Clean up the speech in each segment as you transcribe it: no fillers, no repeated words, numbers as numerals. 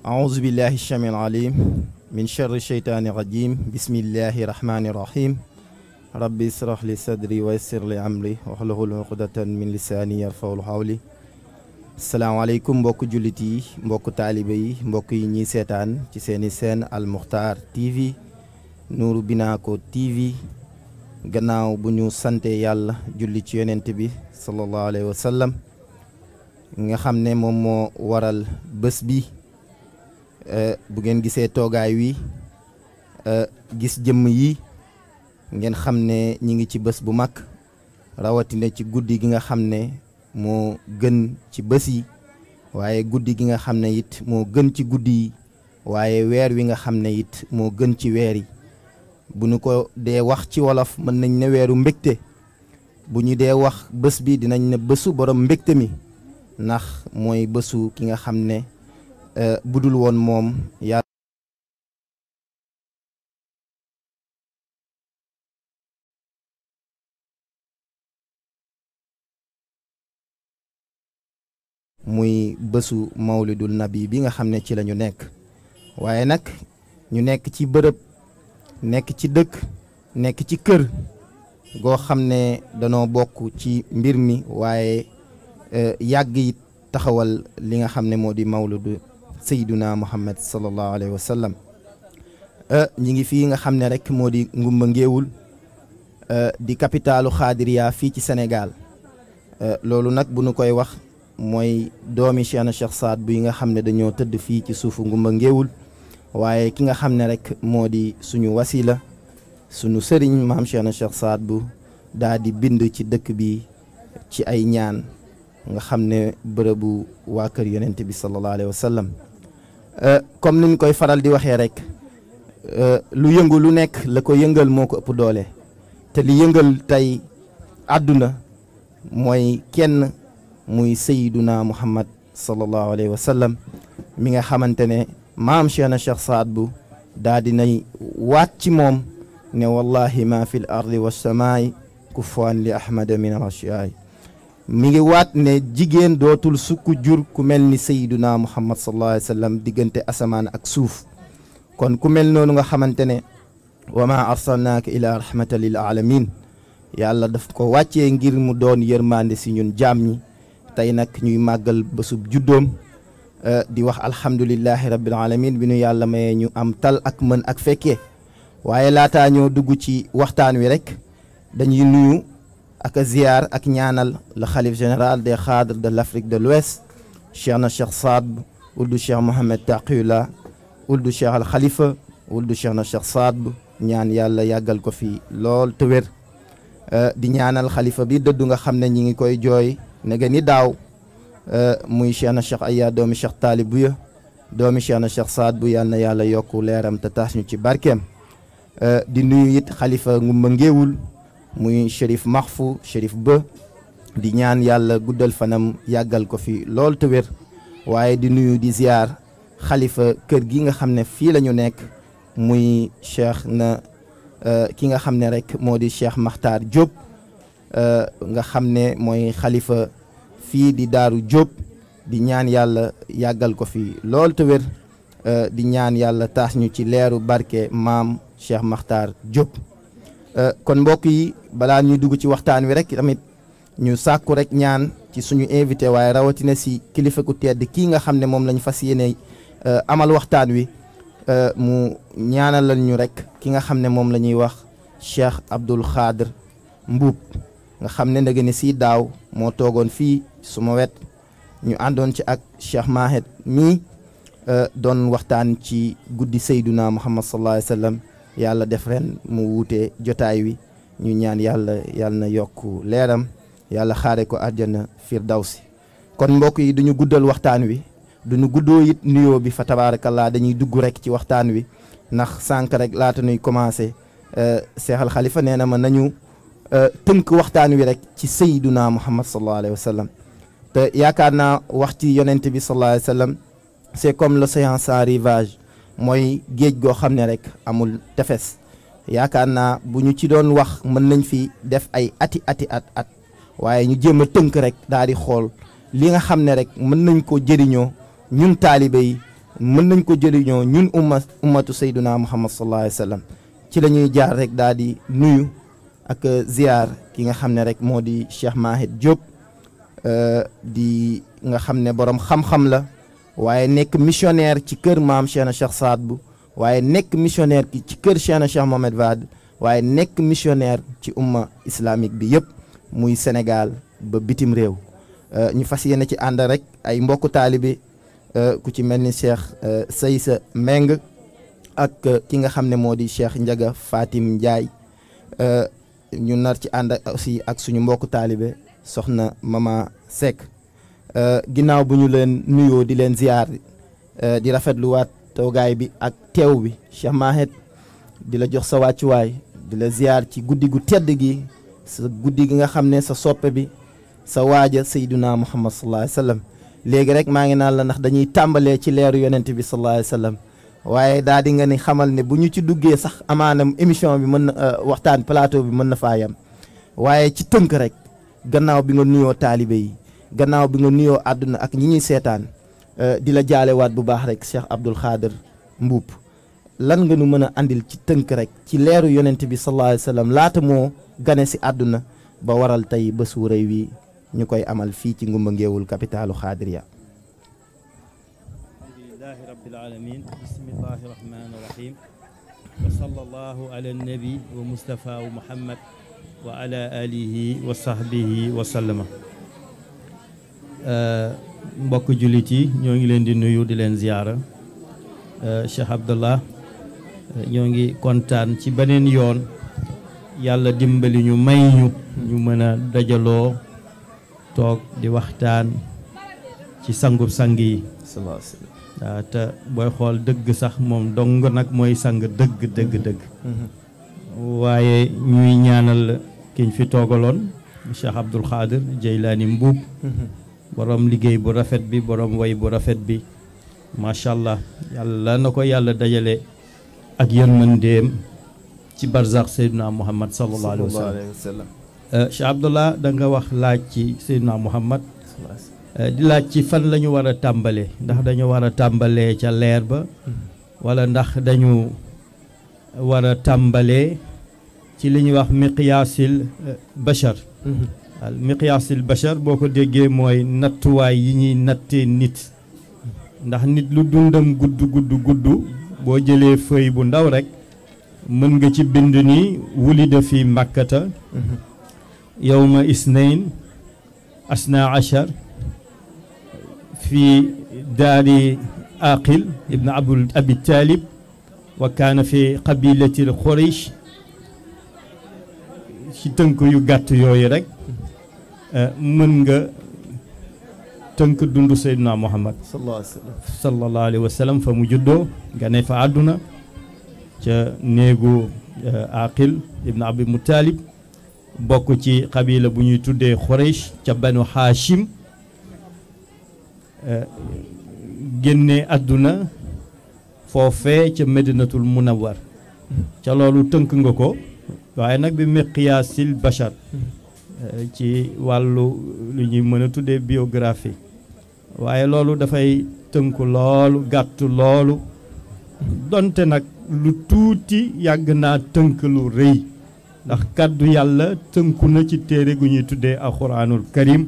أعوذ بالله السميع العليم من شر الشيطان الرجيم بسم الله الرحمن الرحيم ربي اشرح لي صدري ويسر لي أمري واحلل عقدة من لساني يفقهوا قولي. salaamaaleykum mbokk jullit yi mbokk taalibe yi mbokk yi ñiy seetaan ci seeni seen Al Moukhtar TV Nourou Binaco TV gannaaw bu ñu sante yàlla julli ci yonent bi sallallahu alayhi wa sallam nga xam ne moom moo waral bés bi bu ngeen gisee toogaay wi gis jëmm yi ngeen xam ne ñi ngi ci bés bu mag rawatina ci guddi gi nga xam ne moo gën ci bés yi waaye guddi gi nga xam ne it moo gën ci guddi yi waaye weer wi nga xam ne it moo gën ci weer yi bu ñu ko dee wax ci wolof mën nañ ne weeru mbégte bu ñu dee wax bés bi dinañ ne bésu borom mbégte mi ndax mooy bésu ki nga xam ne budul woon moom yàlla muy bésu mawlidul nabi bi nga xam ne ci la ñu nekk waaye nag ñu nekk ci bërëb nekk ci dëkk nekk ci kër goo xam ne danoo bokk ci mbir mi waaye yàgg it taxawal li nga xam ne moo di mawlidu sayyiduna muhammad sallallahu alayhi wa sallam ñi ngi fii nga xam ne rek moo di ngumba ngéewul di capitalu xaadiriya fii ci Sénégal loolu nag bu nu koy wax mooy doomi Cheikhna Cheikh Saad bu yi nga xam ne dañoo tëdd fii ci suufu ngumba ngéewul waaye ki nga xam ne rek moo di suñu wasila suñu sëriñ maam Cheikhna Cheikh Saad bu daa di bind ci dëkk bi ci ay ñaan nga xam ne bërëbu waa kër yonent bi sallallahu alayhi wa sallam comme niñ koy faral di waxee rek lu yëngu lu nekk la ko yëngal moo ko ëpp doole te li yëngal tey àdduna mooy kenn muy sayyiduna muhammad sallallahu alayhi wa sallam mi nga xamante ne maam Cheikhna Cheikh Saad bu daa dinay waat ci moom ne wallahi ma fi l ardi wa samaay kufaan li ahmada min al-ashyaay mi ngi waat ne jigéen dootul sukk jur ku mel ni sayyiduna muhammad sallallahu alayhi wa sallam diggante asamaan ak suuf kon ku mel noonu nga xamante ne wa ma arsalnaaka ila rahmatan lil alamin yàlla daf ko wàccee ngir mu doon yërmande si ñun jaam ñi tey nag ñuy màggal bésub juddoom di wax alhamdulillahi rabbil alamin bi nu yàlla mayee ñu am tal ak mën ak fekkee waaye laataa ñoo dugg ci waxtaan wi rek dañuy nuyu ak a ziyaar ak ñaanal le xalif général des cadres de l'Afrique de l'Ouest Cheikhna Cheikh Saad bu wuldu Cheikh Mohamed Taqiyullah wuldu Cheikh al Khalifa wuldu Cheikhna Cheikh Saad bu ñaan yàlla yàggal ko fi lool te wér di ñaanal xalifa bi dëddu nga xam ne ñi ngi koy jooy nega ni daaw muy Cheikhna Cheikh Aya doomi Cheikh Taalib bu ya doomi Cheikhna Cheikh Saad bu yàlla na yàlla yokku leeram te taas ñu ci barkeem di nuyu it xalifa ngumba ngéewul muy Chérif Mahfou Chérif Ba di ñaan yàlla guddal fanam yàggal ko fi lool te wér waaye di nuyu di ziar xalifa kër gi nga xam ne fii la ñu nekk muy cheikh na ki nga xam ne rek moo di Cheikh Makhtar Diop nga xam ne mooy xalifa fii di Daaru Diop di ñaan yàlla yàggal ko fi lool te wér di ñaan yàlla taas ñu ci leeru barke maam Cheikh Makhtar Diop kon mbokk yi balaa ñuy dugg ci waxtaan wi rek tamit ñu sàkku rek ñaan ci suñu invité waaye rawatina si kilifa ku tedd kii nga xam ne moom lañ fas yéene amal waxtaan wi mu ñaanalal ñu rek ki nga xam ne moom la ñuy wax Cheikh Abdoul Khadr Mbuub nga xam ne ndege ni si daaw moo toogoon fii suma wet ñu àndoon ci ak Cheikh Mahed mii doon waxtaan ci guddi Seyduna Muhammad sallallahu alayhi wa sallam yàlla def ren mu wuute jotaay wi ñu ñaan yàlla na yokk leeram yàlla xaare ko àjjana firdawsi kon mbokk yi duñu guddal waxtaan wi duñu guddoo it nuyoo bi fa tabaarakallaa dañuy dugg rek ci waxtaan wi ndax sànq rek laata nuy commencé Cheikh Al Khalifa nee na ma nañu tënk waxtaan wi rek ci sayyiduna Muhammad sallallahu alayhi wa sallam te yaakaar naa wax ci yonent bi sallallahu alayhi wa sallam c'est comme l'océan sans rivage mooy géej goo xam ne rek amul tefes yaakaar naa bu ñu ci doon wax mën nañ fi def ay ati at waaye ñu jéem a tënk rek daal di xool li nga xam ne rek mën nañ ko jëriñoo ñun taalibe yi mën nañ ko jëriñoo ñun ummatu sayduna muhammad sallallahu alayhi wa sallam ci la ñuy jaar rek daal di nuyu ak ziar ki nga xam ne rek moo di Cheikh Mahed Diop di nga xam ne borom xam-xam la waaye nekk missionnaire ci kër maam Cheikhna Cheikh Saad Bou waaye nekk missionnaire ci kër Cheikhna Cheikh Mohamed Wade waaye nekk missionnaire ci umma islamique bi yëpp muy Sénégal ba bitim réew ñu fas yéene ci ànd rek ay mbokku taalibe ku ci mel ni Cheikh Saysa Meng ak ki nga xam ne moo di Cheikh Ndiaga Fatim Ndiaye ñu nar ci ànd aussi ak suñu mbokku taalibe soxna Mama Seck ginnaaw bu ñu leen nuyoo di leen ziar di rafetluwaat toogaay bi ak teew bi Cheikh Mahed di la jox sa wàccuwaay di la ziar ci guddi gu tedd gi sa guddi gi nga xam ne sa soppe bi sa waaja sayduna muhammad sallallahu alayhi wa sallam léegi rek maa ngi naan la ndax dañuy tàmbalee ci leeru yonent bi sallallahu alayhi wa sallam waaye daa di nga ni xamal ne bu ñu ci duggee sax amaana émission bi mën na waxtaan plateau bi mën na faa yam waaye ci tënk rek gannaaw bi nga nuyoo taalibe yi gannaaw bi nga nuyoo àdduna ak ñi ñuy seetaan di la jaalewaat bu baax rek Cheikh Abdoul Khader Mboup lan nga nu mën a andil ci tënk rek ci leeru yonent bi sallallahu alayhi wa sallam laata moo gane si àdduna ba waral tey bés wu rëy wi ñu koy amal fii ci Ngumba Ngeewul capitalu Xaadiriya. alhamdulillahi rabbil alamin bismillahi rahmani rahim wa sallallahu ala nabi wa mustafa wa muhammad wa ala alihi wa sahbihi wa sallama. mbokk jullit yi ñoo ngi leen di nuyu di leen ziyaara. Cheikh Abdallah ñoo ngi kontaan ci beneen yoon yàlla dimbali ñu may ñu mën a dajaloo toog di waxtaan ci sangub sang yi. waaw te booy xool dëgg sax moom dong nag mooy sang dëgg. waaye ñuy ñaanal kiñ fi toogaloon Cheikh Abdoul Khader Jeylaani Mboup borom liggéey bu rafet bi borom way bu rafet bi macha allah yàlla na ko yàlla dajale ak yërmandeem ci barzax Seydina Muhammad sallallahu alayhi wa sallam. Cheikh Abdallah da nga wax laaj ci Seydina Muhammad di laaj ci fan la ñu war a tàmbalee ndax dañu war a tàmbalee ca leer ba wala ndax dañu war a tàmbalee ci li ñuy wax miqyaasil bachar. al miqyaasil bachar boo ko déggee mooy nattuwaay yi ñuy nattee nit ndax nit lu dundam gudd boo jëlee feuille bu ndaw rek mën nga ci bind ni wulida fi makkata yawma isnayn asna achar fi daari aqil ibn abi talib wa kaana fi qabilati quraysh ci tënk yu gàtt yooyu rek mën nga tënk dundu Seydina Muhammad sallallahu alayhi wa sallam fa mu juddoo gane fa àdduna ca néegu aqil ibn abi mutalib bokk ci qabila bu ñuy tuddee Quraysh ca banu Hashim génne àdduna foofee ca Medinatul Munawwar ca loolu tënk nga ko waaye nag bi miqyaasil bachar ci wàllu lu ñuy mën a tuddee biographie waaye loolu dafay tënk loolu gàtt loolu donte nag lu tuuti yàgg naa tënk lu rëy ndax kàddu yàlla tënku na ci téere gu ñuy tuddee alxuraanul karim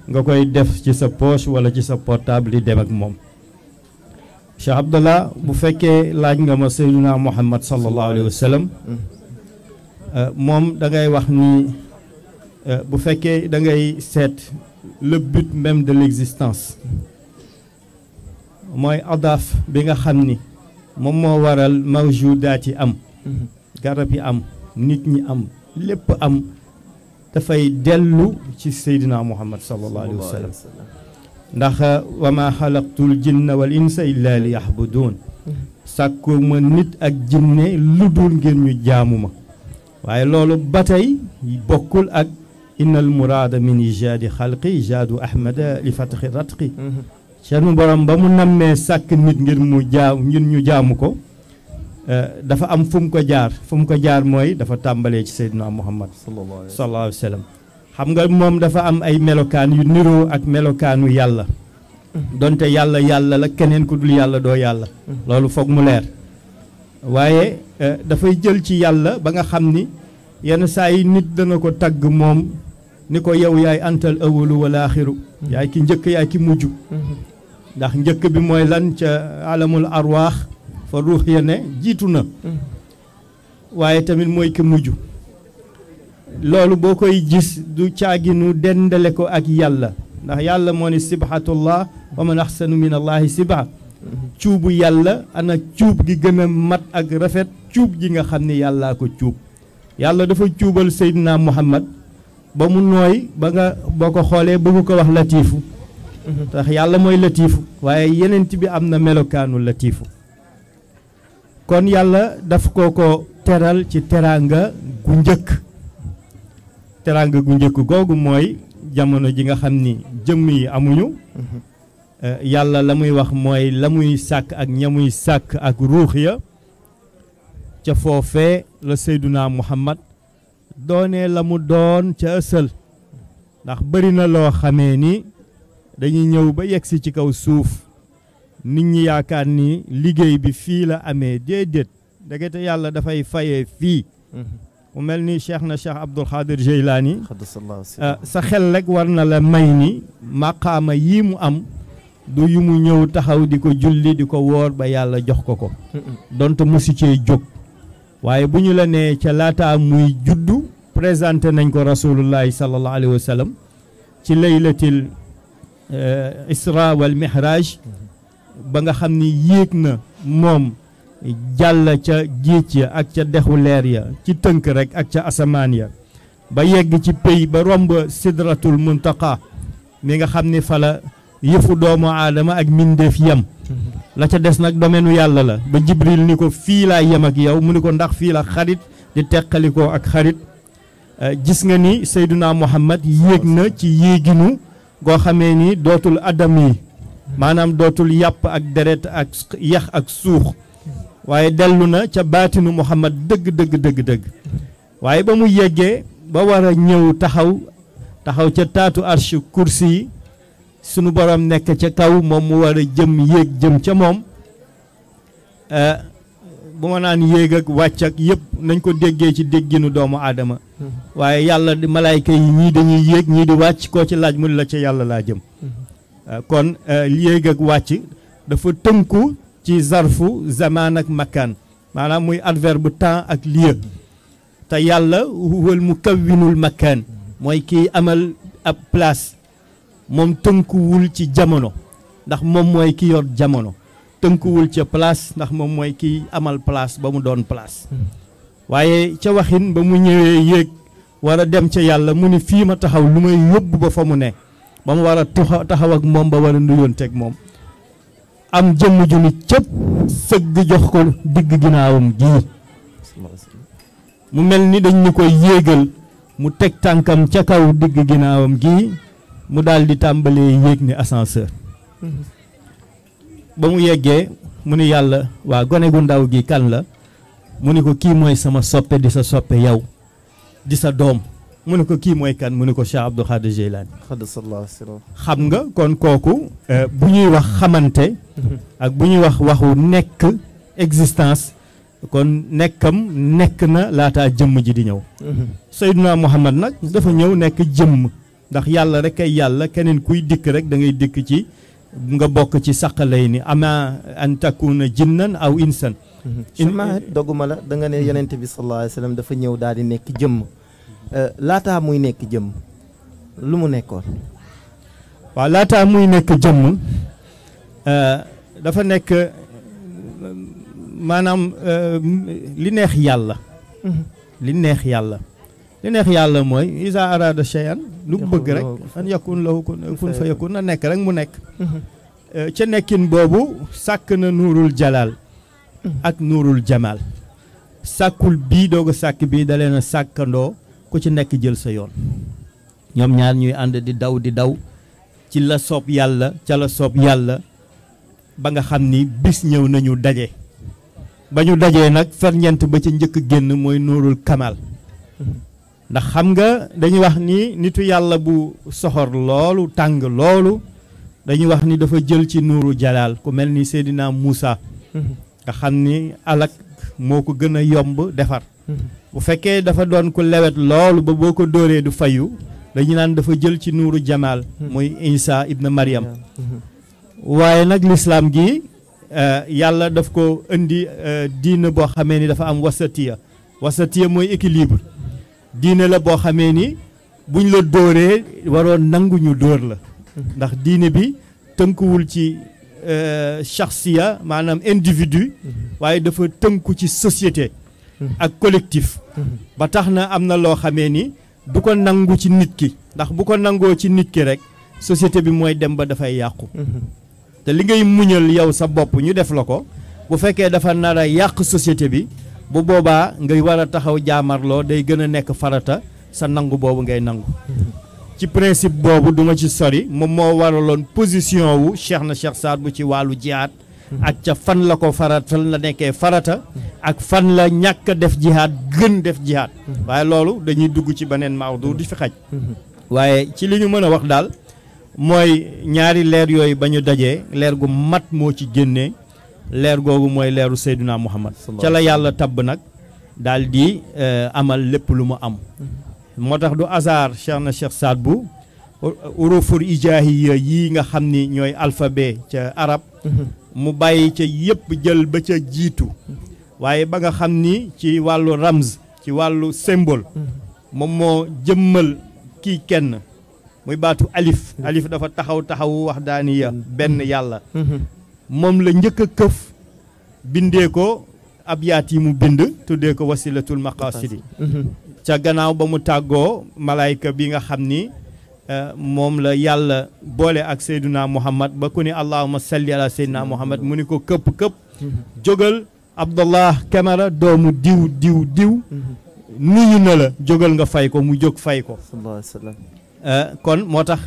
nga koy def ci sa poche wala ci sa portable yi dem ak moom. Cheikh Abdallah bu fekkee laaj nga ma Seydina Muhammad sallallahu alayhi wa sallam moom da ngay wax ni bu fekkee da ngay seet le but même de l'existence mooy adaaf bi nga xam ni moom moo waral mawjudaat yi am garab yi am nit ñi am lépp am dafay dellu ci Seydina Muhammad sallallahu alayhi wa sallam ndax wa ma xalaqtul jinna wal insa illa li yaxbuduun sàkku ma nit ak jinne lu dul ngir ñu jaamu ma waaye loolu ba tey bokkul ak innal muraada min ijaadi xalqi ijaadu ahmada li fatxi ratqi seen borom ba mu nammee sàkk nit ngir ñu jaamu ko dafa am fu mu ko jaar mooy dafa tàmbalee ci Seydina Muhammad sallallahu alayhi wa sallam xam nga moom dafa am ay melokaan yu niroo ak melokaanu yàlla donte yàlla yàlla la keneen ku dul yàlla doo yàlla loolu foog mu leer waaye dafay jël ci yàlla ba nga xam ni yenn saa yi nit dana ko tagg moom ni ko yow yaay antal awalu wala axiru yaay ki njëkk yaay ki mujj ndax njëkk bi mooy lan ca alamul arwaax fa ruux ya ne jiitu na waaye tamit mooy ki mujj loolu boo koy gis du caaginu dendale ko ak yàlla ndax yàlla moo ni sibhatullah wa man ahsanu min allahi sibha cuubu yàlla ana cuub gi gën a mat ak rafet cuub ji nga xam ni yàllaa ko cuub yàlla dafa cuubal Seydina Muhammad ba mu nooy ba nga boo ko xoolee bëgg ko wax latiifu tax yàlla mooy latiifu waaye yenent bi am na melokaanu latiifu kon yàlla daf ko teral ci teraanga gu njëkk teraanga gu njëkk googu mooy jamono ji nga xam ni jëmm yi amuñu yàlla la muy wax mooy la muy sàkk ak ña muy sàkk ak ruux ya ca foofee la Seyduna Muhammad doonee la mu doon ca ësal ndax bari na loo xamee ni dañuy ñëw ba yegsi ci kaw suuf nit ñi yaakaar ni liggéey bi fii la amee déedéet ndekete yàlla dafay fayee fii mu mel ni Cheikh Abdul Xaadir Jeylaani sa xel rek war na la may ni maqaama yii mu am du yu mu ñëw taxaw di ko julli di ko woor ba yàlla jox ko donte musu cee jóg waaye bu ñu la nee ca laataa muy juddu présenté nañ ko rasulullahi sallallahu alayhi wa sallam ci laylatil isra wal mihraj ba nga xam ni yéeg na moom jàll ca géej ya ak ca dexu leer ya ci tënk rek ak ca asamaan ya ba yegg ci pays ba romb sidratul muntaqa mi nga xam ni fa la yëfu doomu aadama ak mbindeef yem la ca des nag domaine yàlla la ba jibril ni ko fii laa yem ak yow mu ni ko ndax fii la xarit di teqalikoo ak xarit gis nga ni Seyduna Muhammad yéeg na ci yéeginu goo xamee ni dootul adam yi maanaam dootul yàpp ak deret ak yax ak suux waaye dellu na ca baatinu Muhammad dëgg waaye ba mu yeggee ba war a ñëw taxaw ca taatu arsh kursi yi sunu borom nekk ca kaw moom mu war a jëm ca moom bu ma naan yéeg ak wàcc ak yëpp nañ ko déggee ci dégginu doomu aadama waaye yàlla di malaayka yi ñii dañuy yéeg ñii di wàcc koo ci laaj mu la ca yàlla laa jëm kon yéeg ak wàcc dafa tënku ci zarfu zamaan ak makaan maanaam muy adverbe temps ak lieu te yàlla huwal mukawwinul makaan mooy kiy amal ab place moom tënkuwul ci jamono ndax moom mooy ki yor jamono tënkuwul ca place ndax moom mooy kiy amal place ba mu doon place waaye ca waxin ba mu ñëwee yéeg war a dem ca yàlla mu ni fii ma taxaw lu may yóbbu ba fa mu ne ba mu war a taxaw ak moom ba war a nuyoonteeg moom am jëmm ju ni cëpp sëgg jox ko digg ginnaawam gii mu mel ni dañ ñu koy yéegal mu teg tànkam ca kaw digg ginnaawam gii mu daal di tàmbalee yéeg ni ascenseur ba mu yeggee mu ni yàlla waa gone gu ndaw gi kan la mu ni ko kii mooy sama soppe di sa soppe yow di sa doom mu ni ko kii mooy kan mu ni ko Cheikh Abdul Xaadir Jeylaani xam nga kon kooku bu ñuy wax xamante ak bu ñuy wax waxu nekk existence kon nekkam nekk na laataa jëmm ji di ñëw Seydina Muhammad nag dafa ñëw nekk jëmm ndax yàlla rek ay yàlla keneen kuy dikk rek da ngay dikk ci nga bokk ci saqalay ni ama an takuna jinnan aw insan doguma la da nga ne yonent bi sallallahu alayhi wa sallam dafa ñëw daal di nekk jëmm laataa muy nekk jëmm lu mu nekkoon waaw laataa muy nekk jëmm dafa nekk maanaam li neex yàlla li neex yàlla mooy isa arada shay'an lu bëgg rek an yakun lahu kun fa yakun na nekk rek mu nekk ca nekkin boobu sàkk na nuurul jalaal ak nuurul jamaal sàkkul bii doog a sàkk bii da leen a sàkkandoo ku ci nekk jël sa yoon ñoom ñaar ñuy ànd di daw ci la soob yàlla ca la soob yàlla ba nga xam ni bis ñëw nañu daje ba ñu dajee nag ferñeent ba ca njëkk génn mooy nuurul kamal ndax xam nga dañuy wax ni nitu yàlla bu soxor loolu tàng loolu dañuy wax ni dafa jël ci nuuru jalaal ku mel ni Seydina Moussa nga xam ni alak moo ko gën a yomb defar bu fekkee dafa doon ku lewet loolu ba boo ko dóoree du fayu dañu naan dafa jël ci nuuru jamaal muy Isa ibn Maryam waaye nag lislaam gi yàlla daf ko indi diine boo xamee ni dafa am wasatiya mooy équilibre diine la boo xamee ni buñ la dóoree waroon nangu ñu dóor la ndax diine bi tënkuwul ci shaxsiya maanaam individu waaye dafa tënku ci société ak collectif ba tax na am na loo xamee ni du ko nangu ci nit ki ndax bu ko nangoo ci nit ki rek société bi mooy dem ba dafay yàqu te li ngay muñal yow sa bopp ñu def la ko bu fekkee dafa nar a yàq société bi bu boobaa ngay war a taxaw jaamarloo day gën a nekk farata sa nangu boobu ngay nangu ci principe boobu duma ci sori moom moo waraloon position wu Cheikh Saad bu ci wàllu jihaad ak ca fan la ko farata la nekkee farata ak fan la ñàkk def jihaad gën def jihaad waaye loolu dañuy dugg ci beneen mawdu di fi xaj waaye ci li ñu mën a wax daal mooy ñaari leer yooyu ba ñu dajee leer gu mat moo ci génnee leer googu mooy leeru Seydina Muhammad ca la yàlla tabb nag daal di amal lépp lu mu am moo tax du hasard Cheikh Saad bu urufur ijaahiya yi nga xam ni ñooy alphabet ca arab mu bàyyi ca yëpp jël ba ca jiitu waaye ba nga xam ni ci wàllu ramz ci wàllu symbole moom moo jëmmal kii kenn muy baatu alif dafa taxawu wax daaniya benn yàlla moom la njëkk a këf bindee ko abyaat yi mu bind tuddee ko wasilatul maqasidi ca gannaaw ba mu tàggoo malaayka bi nga xam ni moom la yàlla boole ak Seydina Muhammad ba ku ni allahumma salli ala Seydina Muhammad mu ni ko këpp jógal Abdallah Camara doomu diw nuyu na la jógal nga fay ko mu jóg fay ko kon moo tax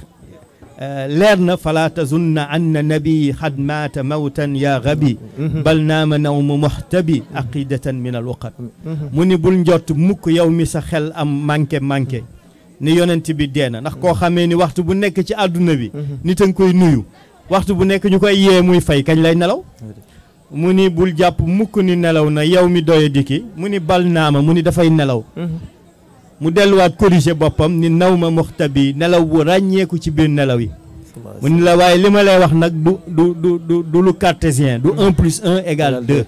leer na fala tazunna anna nabi xad maata mawtan ya gabi bal naama nawmu muxtabi aqidatan min al uqad mu ni bul njott mukk yow mi sa xel am manqué ni yonent bi dee na ndax koo xamee ni waxtu bu nekk ci àdduna bi nit a nga koy nuyu waxtu bu nekk ñu koy yee muy fay kañ lay nelaw mu ni bul jàpp mukk ni nelaw na yow mi doye dikki mu ni bal naama mu ni dafay nelaw mu delluwaat corriger boppam ni naw ma muxtabi nelaw bu ràññeeku ci biir nelaw yi mu ni la waaye li ma lay wax nag du lu cartésien du 1 + 1 = 2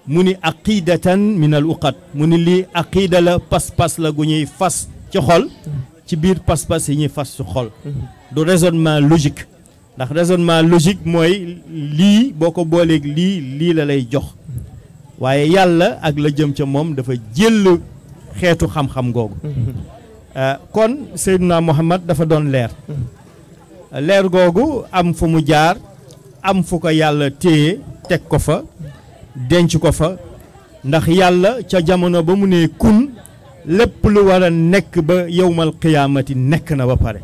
mu ni aqidatan min al uqad mu ni lii aqida la pas-pas la gu ñuy fas ci xol ci biir pas-pas yi ñuy fas ci xol du raisonnement logique ndax raisonnement logique mooy lii boo ko booleeg lii la lay jox waaye yàlla ak la jëm ca moom dafa jël xeetu xam-xam googu kon Seydina Muhammad dafa doon leer googu am fu mu jaar am fu ko yàlla téye teg ko fa denc ko fa ndax yàlla ca jamono ba mu ne kun lépp lu war a nekk ba yowmal qiyaamati nekk na ba pare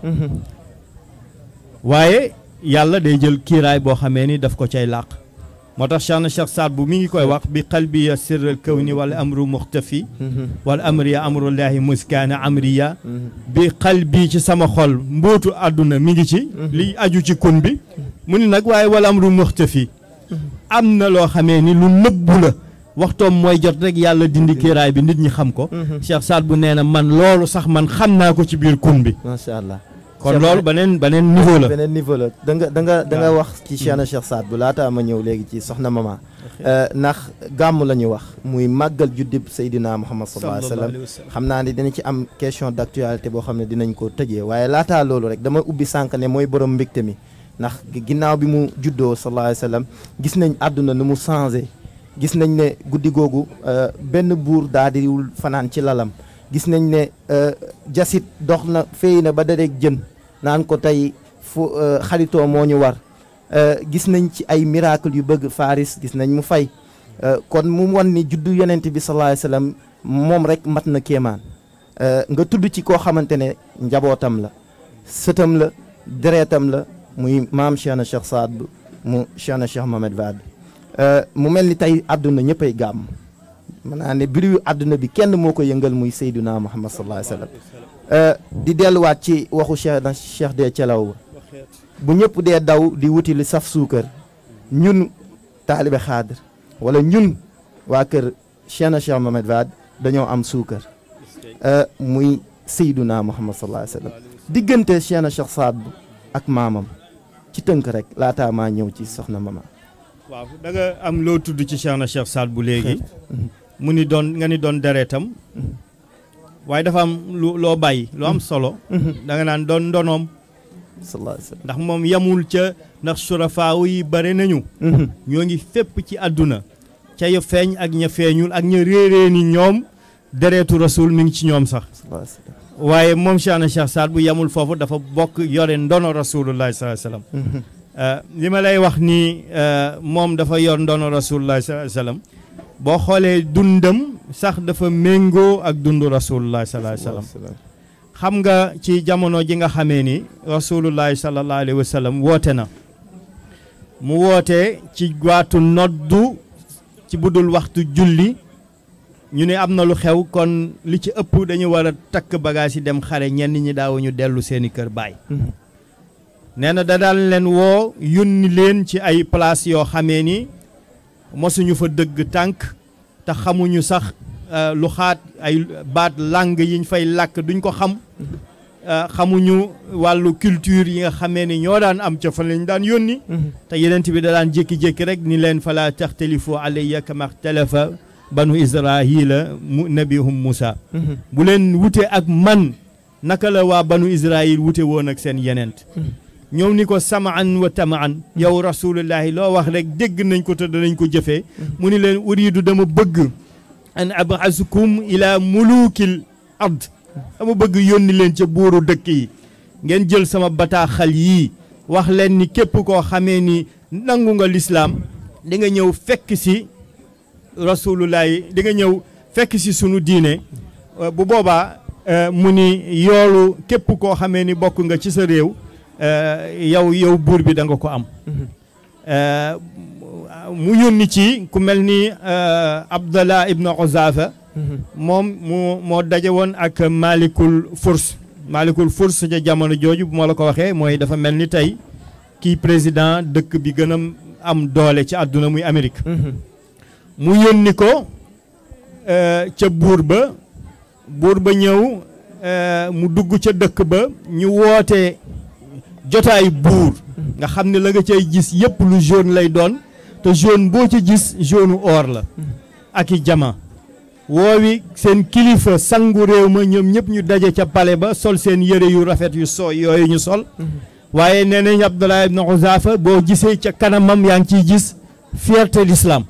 waaye yàlla day jël kiiraay boo xamee ni daf ko cay làq moo tax Cheikh Saad bu mi ngi koy wax bi qalbiya sirral kawni wal amru muxtafi wal amriya amrullahi muskaana amriya bi qalbi ci sama xol mbootu àdduna mi ngi ci li aju ci kun bi mu ni nag waaye wal amru muxtafi am na loo xamee ni lu nëbbu la waxtoom mooy jot rek yàlla dindi kiiraay bi nit ñi xam ko Cheikh Saad bu nee na man loolu sax man xam naa ko ci biir kun bi macha allah kon loolu beneen niveau la beneen niveau la da nga wax ci Cheikh Saad bu laataa ma ñëw léegi ci soxna mama ndax gàmm la ñu wax muy màggal juddib Seydina Muhammad sallallahu alayhi wa sallam xam naa ni dina ci am question d'actualité boo xam ne dinañ ko tëjee waaye laataa loolu rek dama ubbi sànq ne mooy borom mbégte mi ndax ginnaaw bi mu juddoo sallallahu alayhi wa sallam gis nañ àdduna nu mu changé gis nañ ne guddi googu benn buur daa diwul fanaan ci lalam gis nañ ne jasit dox na féy na ba dareeg jën naan ko tey fu xaritoo moo ñu war gis nañ ci ay miracle yu bëgg Faris gis nañ mu fay kon mu won ni juddu yonent bi sallallahu alayhi wasallam moom rek mat na kéemaan nga tudd ci koo xamante ne njabootam la sëtam la dereetam la muy maam Cheikh Saad bu mu Cheikh Mohamed Wade mu mel ni tey àdduna ñëppay gàmm mën naa ne biru àdduna bi kenn moo ko yëngal muy Seydina Muhammad sallallahu alayhi wasallam di delluwaat ci waxu Cheikh de Thielaw bu ñëpp dee daw di wuti li saf suukar ñun taalibe xaadir wala ñun waa kër Cheikhna Cheikh Mohamed Wade dañoo am suukar muy Seyduna Muhammad sallallahu alayhi wa sallam diggante Cheikhna Cheikh Saad Bou ak maamam ci tënk rek laataa maa ñëw ci soxna mama. waaw da nga am loo tudd ci Cheikhna Cheikh Saad Bou léegi mu ni doon nga ni doon deretam waaye dafa am loo bàyyi lu am solo da nga naan doon ndonoom sallallahu alayhi wa sallam ndax moom yamul ca ndax surafaaw yi bare nañu ñoo ngi fépp ci àdduna ca ya feeñ ak ña feeñul ak ña réerée ni ñoom deretu rasul mi ngi ci ñoom sax waaye moom Cheikhna Cheikh Saad Bou yamul foofu dafa bokk yore ndono rasulullahi sallallahu alayhi wa sallam li ma lay wax ni moom dafa yor ndono rasulullahi sallallahu alayhi wa sallam boo xoolee dundam sax dafa méngoo ak dundu rasulullahi sallallahu alayhi wa sallam xam nga ci jamono ji nga xamee ni rasulullahi sallallahu alayhi wa sallam woote na mu woote ci waatu noddu ci budul waxtu julli ñu ne am na lu xew kon li ci ëpp dañu war a takk bagage yi dem xare ñenn ñi daawuñu dellu seeni kër baay nee na da daan leen woo yónni leen ci ay place yoo xamee ni mosuñu fa dëgg tànk te xamuñu sax lu xaat ay baat langue yiñ fay làkk duñ ko xam xamuñu wàllu culture yi nga xamee ni ñoo daan am ca fa lañ daan yónni te yenent bi da daan jékki-jékki rek ni leen fala taxtalifu alayya kama xtalafa banu israila nabihum Musa bu leen wute ak man naka la waa banu israil wute woon ak seen yenent ñëw ni ko samaan wa tamaan yow rasulullahi loo wax rek dégg nañ ko te danañ ko jëfee mu ni leen uridu dama bëgg an ab'asukum ila mulukil ard dama bëgg yónni leen ca buuru dëkk yi ngeen jël sama bataaxal yii wax leen ni képp koo xamee ni nangu nga lislaam di nga ñëw fekk si rasulullahi di nga ñëw fekk si sunu diine bu boobaa mu ni yoolu képp koo xamee ni bokk nga ci sa réew yow buur bi da nga ko am mu yónni ci ku mel ni Abdallah ibn Uzafa moom moo daje woon ak Malikul Furs ca jamono jooju bu ma la ko waxee mooy dafa mel ni tey kii président dëkk bi gën a am doole ci àdduna muy Amérique mu yónni ko ca buur ba ñëw mu dugg ca dëkk ba ñu woote jotaay buur nga xam ne la nga cay gis yëpp lu jaune lay doon te jaune boo ci gis jaune or la ak i jama woowi seen kilifa sangu réew ma ñoom ñëpp ñu daje ca palais ba sol seen yëre yu rafet yu yooyu ñu sol waaye nee nañ Abdullah ibn Uzafa boo gisee ca kanamam yaa ngi ciy gis fierté l'islam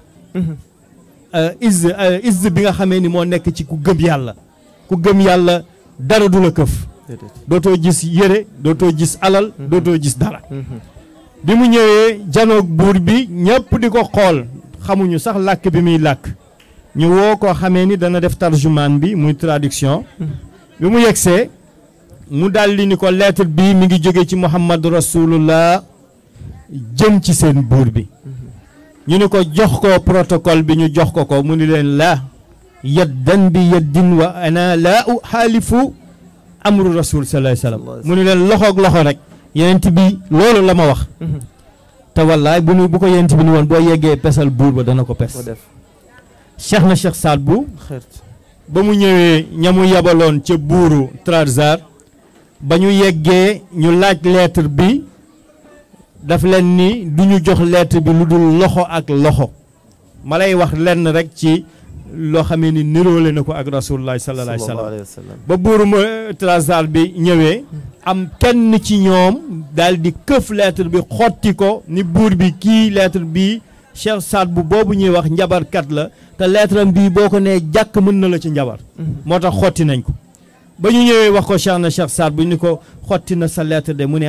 izz bi nga xamee ni moo nekk ci ku gëm yàlla dara du la këf dootoo gis yére dootoo gis alal dootoo gis dara bi mu ñëwee janoog buur bi ñëpp di ko xool xamuñu sax làkk bi muy làkk ñu woo koo xamee ni dana def tarjumaan bi muy traduction bi mu yegsee mu daldi ni ko lettre bi mi ngi jóge ci Muhammad Rasulullah jëm ci seen buur bi ñu ni ko jox ko protocole bi ñu jox ko mu ni leen la yaddan bi yaddin wa ana la uxaalifu amru rasul sallallahu alayhi wasallam mu ni leen loxoog loxo rek yenent bi loolu la ma wax te wallaay bu ko yenent bi ni woon boo yeggee pesal buur ba dana ko pes Cheikhna Cheikh Saad Bou ba mu ñëwee ñamu yabaloon ca buuru Trarza ba ñu yeggee ñu laaj lettre bi daf leen ni du ñu jox lettre bi lu dul loxo ak loxo ma lay wax lenn rek ci loo xamee ni niroole na ko ak rasulullah sallallahu alayhi wa sallam ba buurum Trarza bi ñëwee am kenn ci ñoom daal di këf lettre bi xotti ko ni buur bi kii lettre bi Cheikh Saad Bou boobu ñuy wax njabarkat la te lettre am bii boo ko nee jàkk mën na la ci njabar moo tax xotti nañ ko ba ñu ñëwee wax ko Cheikhna Cheikh Saad Bou ni ko xotti na sa lettre de mu ne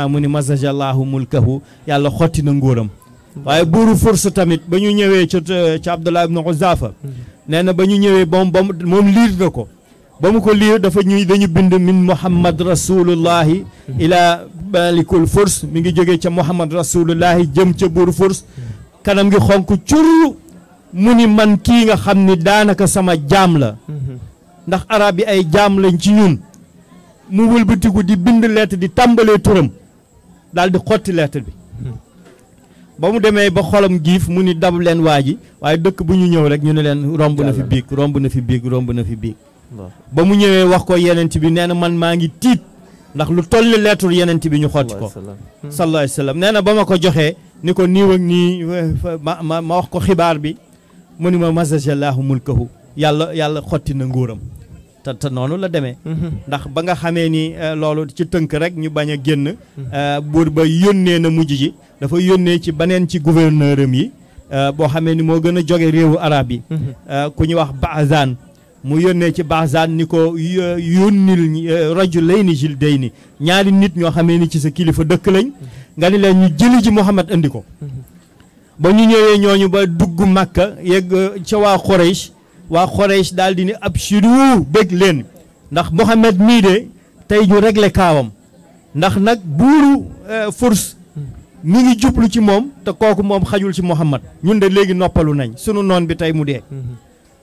mu ni mazajallahu mulkahu yàlla xotti na nguuram waaye buuru Furs tamit ba ñu ñëwee ca Abdullah ibn Uzafa nee na ba ñu ñëwee moom liir na ko ba mu ko liir dañu bind min Muhammad rasulullahi ila malikul Furs mi ngi jógee ca Muhammad rasulullahi jëm ca buuru Furs kanam gi xonk cur mu ni man kii nga xam ni daanaka sama jaam la ndax arab yi ay jaam lañ ci ñun mu wëlbatiku di bind lettre di tàmbalee turam daal di xotti lettre bi ba mu demee ba xolam giif mu ni dab leen waa ji waaye dëkk bu ñu ñëw rek ñu ne leen romb na fi biig romb na fi biig romb na fi biig ba mu ñëwee wax ko yenent bi nee na man maa ngi tiit ndax lu tolli lettre yenent bi ñu xotti ko sallallahu alayhi wa sallam nee na ba ma ko joxee ni ko nii ak nii ma wax ko xibaar bi mu ni ma mazajallahu mulkahu yàlla xotti na nguuram te noonu la demee ndax ba nga xamee ni loolu ci tënk rek ñu bañ a génn buur ba yónnee na mujj ji dafa yónnee ci beneen ci gouverneur am yi boo xamee ni moo gën a jóge réewu arab yi ku ñu wax Baazaan mu yónnee ci Baazaan ni ko yónnil rajulayni jildayni ñaari nit ñoo xamee ni ci sa kilifa dëkk lañ nga ni leen ñu jëli ji Muhammad andi ko ba ñu ñëwee ñooñu ba dugg Makka yegg ca waa Quraysh daal di ni abshiru bég leen ndax Muhammad mii de tey ñu réglé kaawam ndax nag buuru Furs mi ngi jublu ci moom te kooku moom xajul ci Muhammad ñun de léegi noppalu nañ sunu noon bi tey mu dee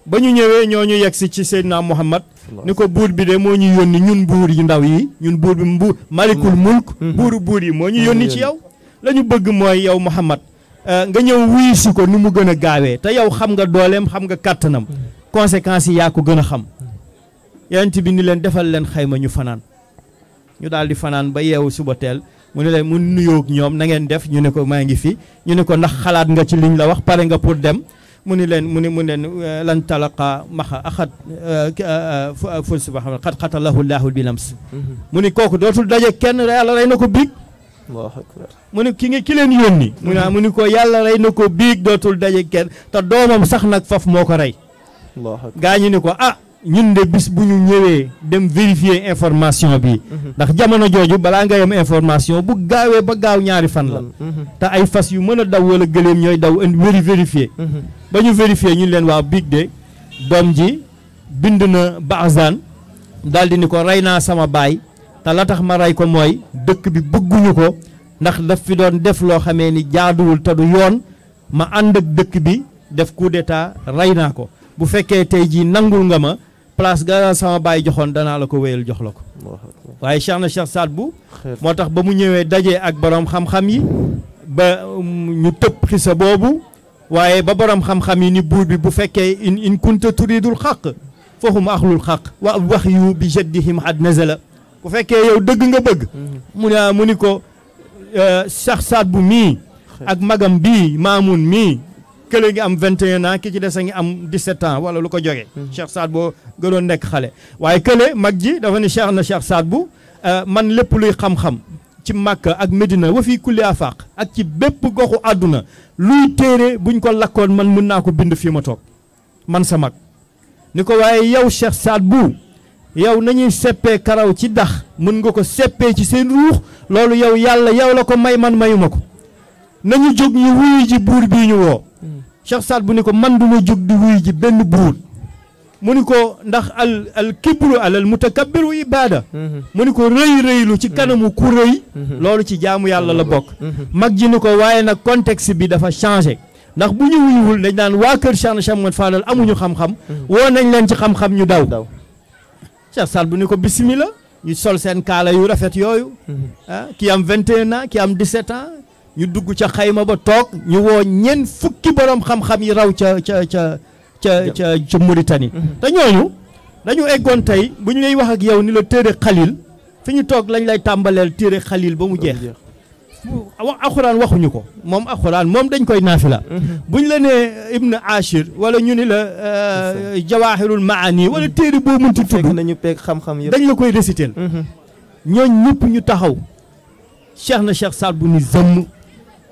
ba ñu ñëwee ñooñu yegsi ci Seydina Muhammad ni ko buur bi de moo ñu yónni ñun buur yi ndaw yi ñun buur bi malikul mulk buur yi moo ñu yónni ci yow la ñu bëgg mooy yow Muhammad nga ñëw wuyu si ko ni mu gën a gaawee te yow xam nga dooleem xam nga kàttanam conséquences yi yaa ko gën a xam yonent bi ni leen defal leen xayma ñu fanaan ñu daal di fanaan ba yeewu suba teel mu ne leen mu nuyoog ñoom na ngeen def ñu ne ko maa ngi fi ñu ne ko ndax xalaat nga ci liñ la wax pare nga pour dem mu ni leen lan talaqa maxa axat ful subhana xat xatalahu llahu bilams mu ni kooku dootul daje kenn yàlla rey na ko biig mu ni ki leen yónni mu ni ko yàlla rey na ko biig dootul daje kenn te doomam sax nag faf moo ko rey gaa ñu ni ko ñun de bis bu ñu ñëwee dem vérifier information bi ndax jamono jooju balaa nga yem information bu gaawee ba gaaw ñaari fan la te ay fas yu mën a daw wala gëléem ñooy daw indi vérifier ba ñu vérifier ñu leen waa biig de doom ji bind na Baazaan daal di ni ko rey naa sama baay te la tax ma rey ko mooy dëkk bi bëgguñu ko ndax daf fi doon def loo xamee ni jaaduwul te du yoon ma ànd ak dëkk bi def coup d'état rey naa ko bu fekkee tey jii nangul nga ma place ga sama baay joxoon danaa la ko wéyal jox la ko waaye Cheikh Saad Bou moo tax ba mu ñëwee dajee ak borom xam-xam yi ba ñu tëb xisa boobu waaye ba borom xam-xam yi ni buur bi bu fekkee in kunta turidul xaq fahum axlul xaq wax yu bi jaddihim had nazala bu fekkee yow dëgg nga bëgg mu ni ko Cheikh Saad Bou mii ak magam bii Maamun mii kële ngi am 21 ans ki ci des a ngi am 17 ans wala lu ko jógee Cheikh Saad Bou gënoon nekk xale waaye kële mag ji dafa ni Cheikh Saad Bou man lépp luy xam-xam ci Makka ak Medina wa fii kulli afaq ak ci bépp goxu àdduna luy téere buñ ko lakkoon man mën naa ko bind fii ma toog man sa mag ni ko waaye yow Cheikh Saad Bou yow nañuy seppee karaw ci dax mën nga ko seppee ci seen ruux loolu yow yàlla yow la ko may man mayuma ko nañu jóg ñu wuyu ji buur bii ñu woo Cheikh Saad Bou ni ko man duma jóg di wuyu ji benn buur mu ni ko ndax al kibru alal mutakabbiru ibada mu ni ko rëylu ci kanamu ku rëy loolu ci jaamu yàlla la bokk mag ji ni ko waaye nag contexte bi dafa changé ndax bu ñu wuyuwul dañ naan waa kër Cheikh Ahmad Fadal amuñu xam-xam woo nañ leen ci xam-xam ñu daw Cheikh Saad Bou ni ko bismillah ñu sol seen kaala yu rafet yooyu ki am 21 ans ki am 17 ans ñu dugg ca xayma ba toog ñu woo ñeent fukki borom xam-xam yi raw ca Mauritanie te ñooñu dañu eggoon tey bu ñu lay wax ak yow ni la téere xalil fi ñu toog lañ lay tàmbaleel téere xalil ba mu jeex alxuraan waxuñu ko moom alxuraan moom dañ koy naafila bu ñu la nee Ibn Ashir wala ñu ni la Jawahirul Maani wala téere boo mënti tudd nañu peeg xam-xam yëpp dañ la koy réciter ñooñ ñëpp ñu taxaw Cheikh Saad Bou ni zëmm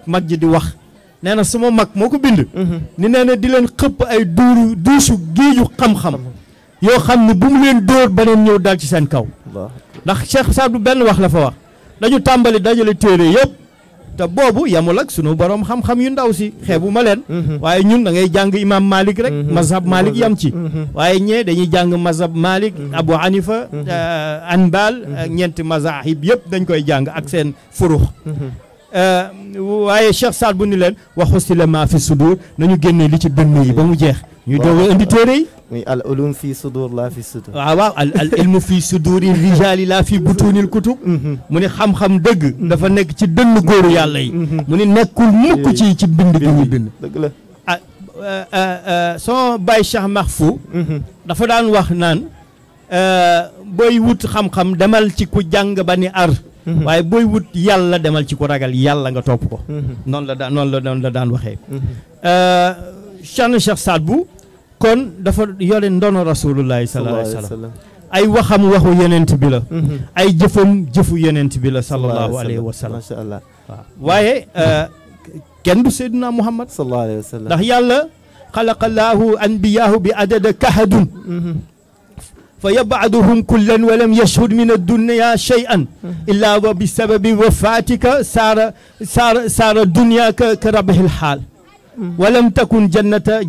mag ji di wax nee na suma mag moo ko bind ni nee na di leen xëpp ay duusu géeju xam-xam yoo xam ne bu mu leen dóor beneen ñëw dal ci seen kaw ndax Cheikh Saad Bou benn wax la fa wax dañu tàmbali dajale téere yëpp te boobu yamul ak sunu borom xam-xam yu ndaw si xeebu ma leen waaye ñun da ngay jàng imam Malik rek mazhab Malik yam ci waaye ñee dañuy jàng mazhab Malik Abu Hanifa Anbal ñeenti mazahib yëpp dañ koy jàng ak seen furux waaye Cheikh Saad Bou ni leen waxu si la maa fi sudur nañu génnee li ci dënn yi ba mu jeex ñuy doog a indi téere yi muy al ulum fi sudur la fi sudur. waaw al ilmu fi suduri rijali la fi butunil kutub. mu ne xam-xam dëgg. dafa nekk ci dënn góoru yàlla yi. mu ne nekkul mukk ci bind bi ñu bind. dëgg la soo bàyyi Cheikh Mahfou. dafa daan wax naan booy wut xam-xam demal ci ku jàng ba ni ar. waaye booy wut yàlla demal ci ku ragal yàlla nga topp ko. noonu la daan waxee. Cheikh Saad Bou kon dafa yore ndono rasulullahi sallallahu alayhi wa sallam ay waxam waxu yenent bi la. ay jëfam jëfu yenent bi la sallallahu alayhi wa sallam. macha allah waaw waaye kenn du Seydina Muhammad sallallahu alayhi wa sallam ndax yàlla xalaqallahu anbiyaahu bi adada kahadun fa yabaaduhum kullan wa lam yashhud min addunya shay'an illa wa bi sababi wafatika saara dunya ka rabihil xaal walam takun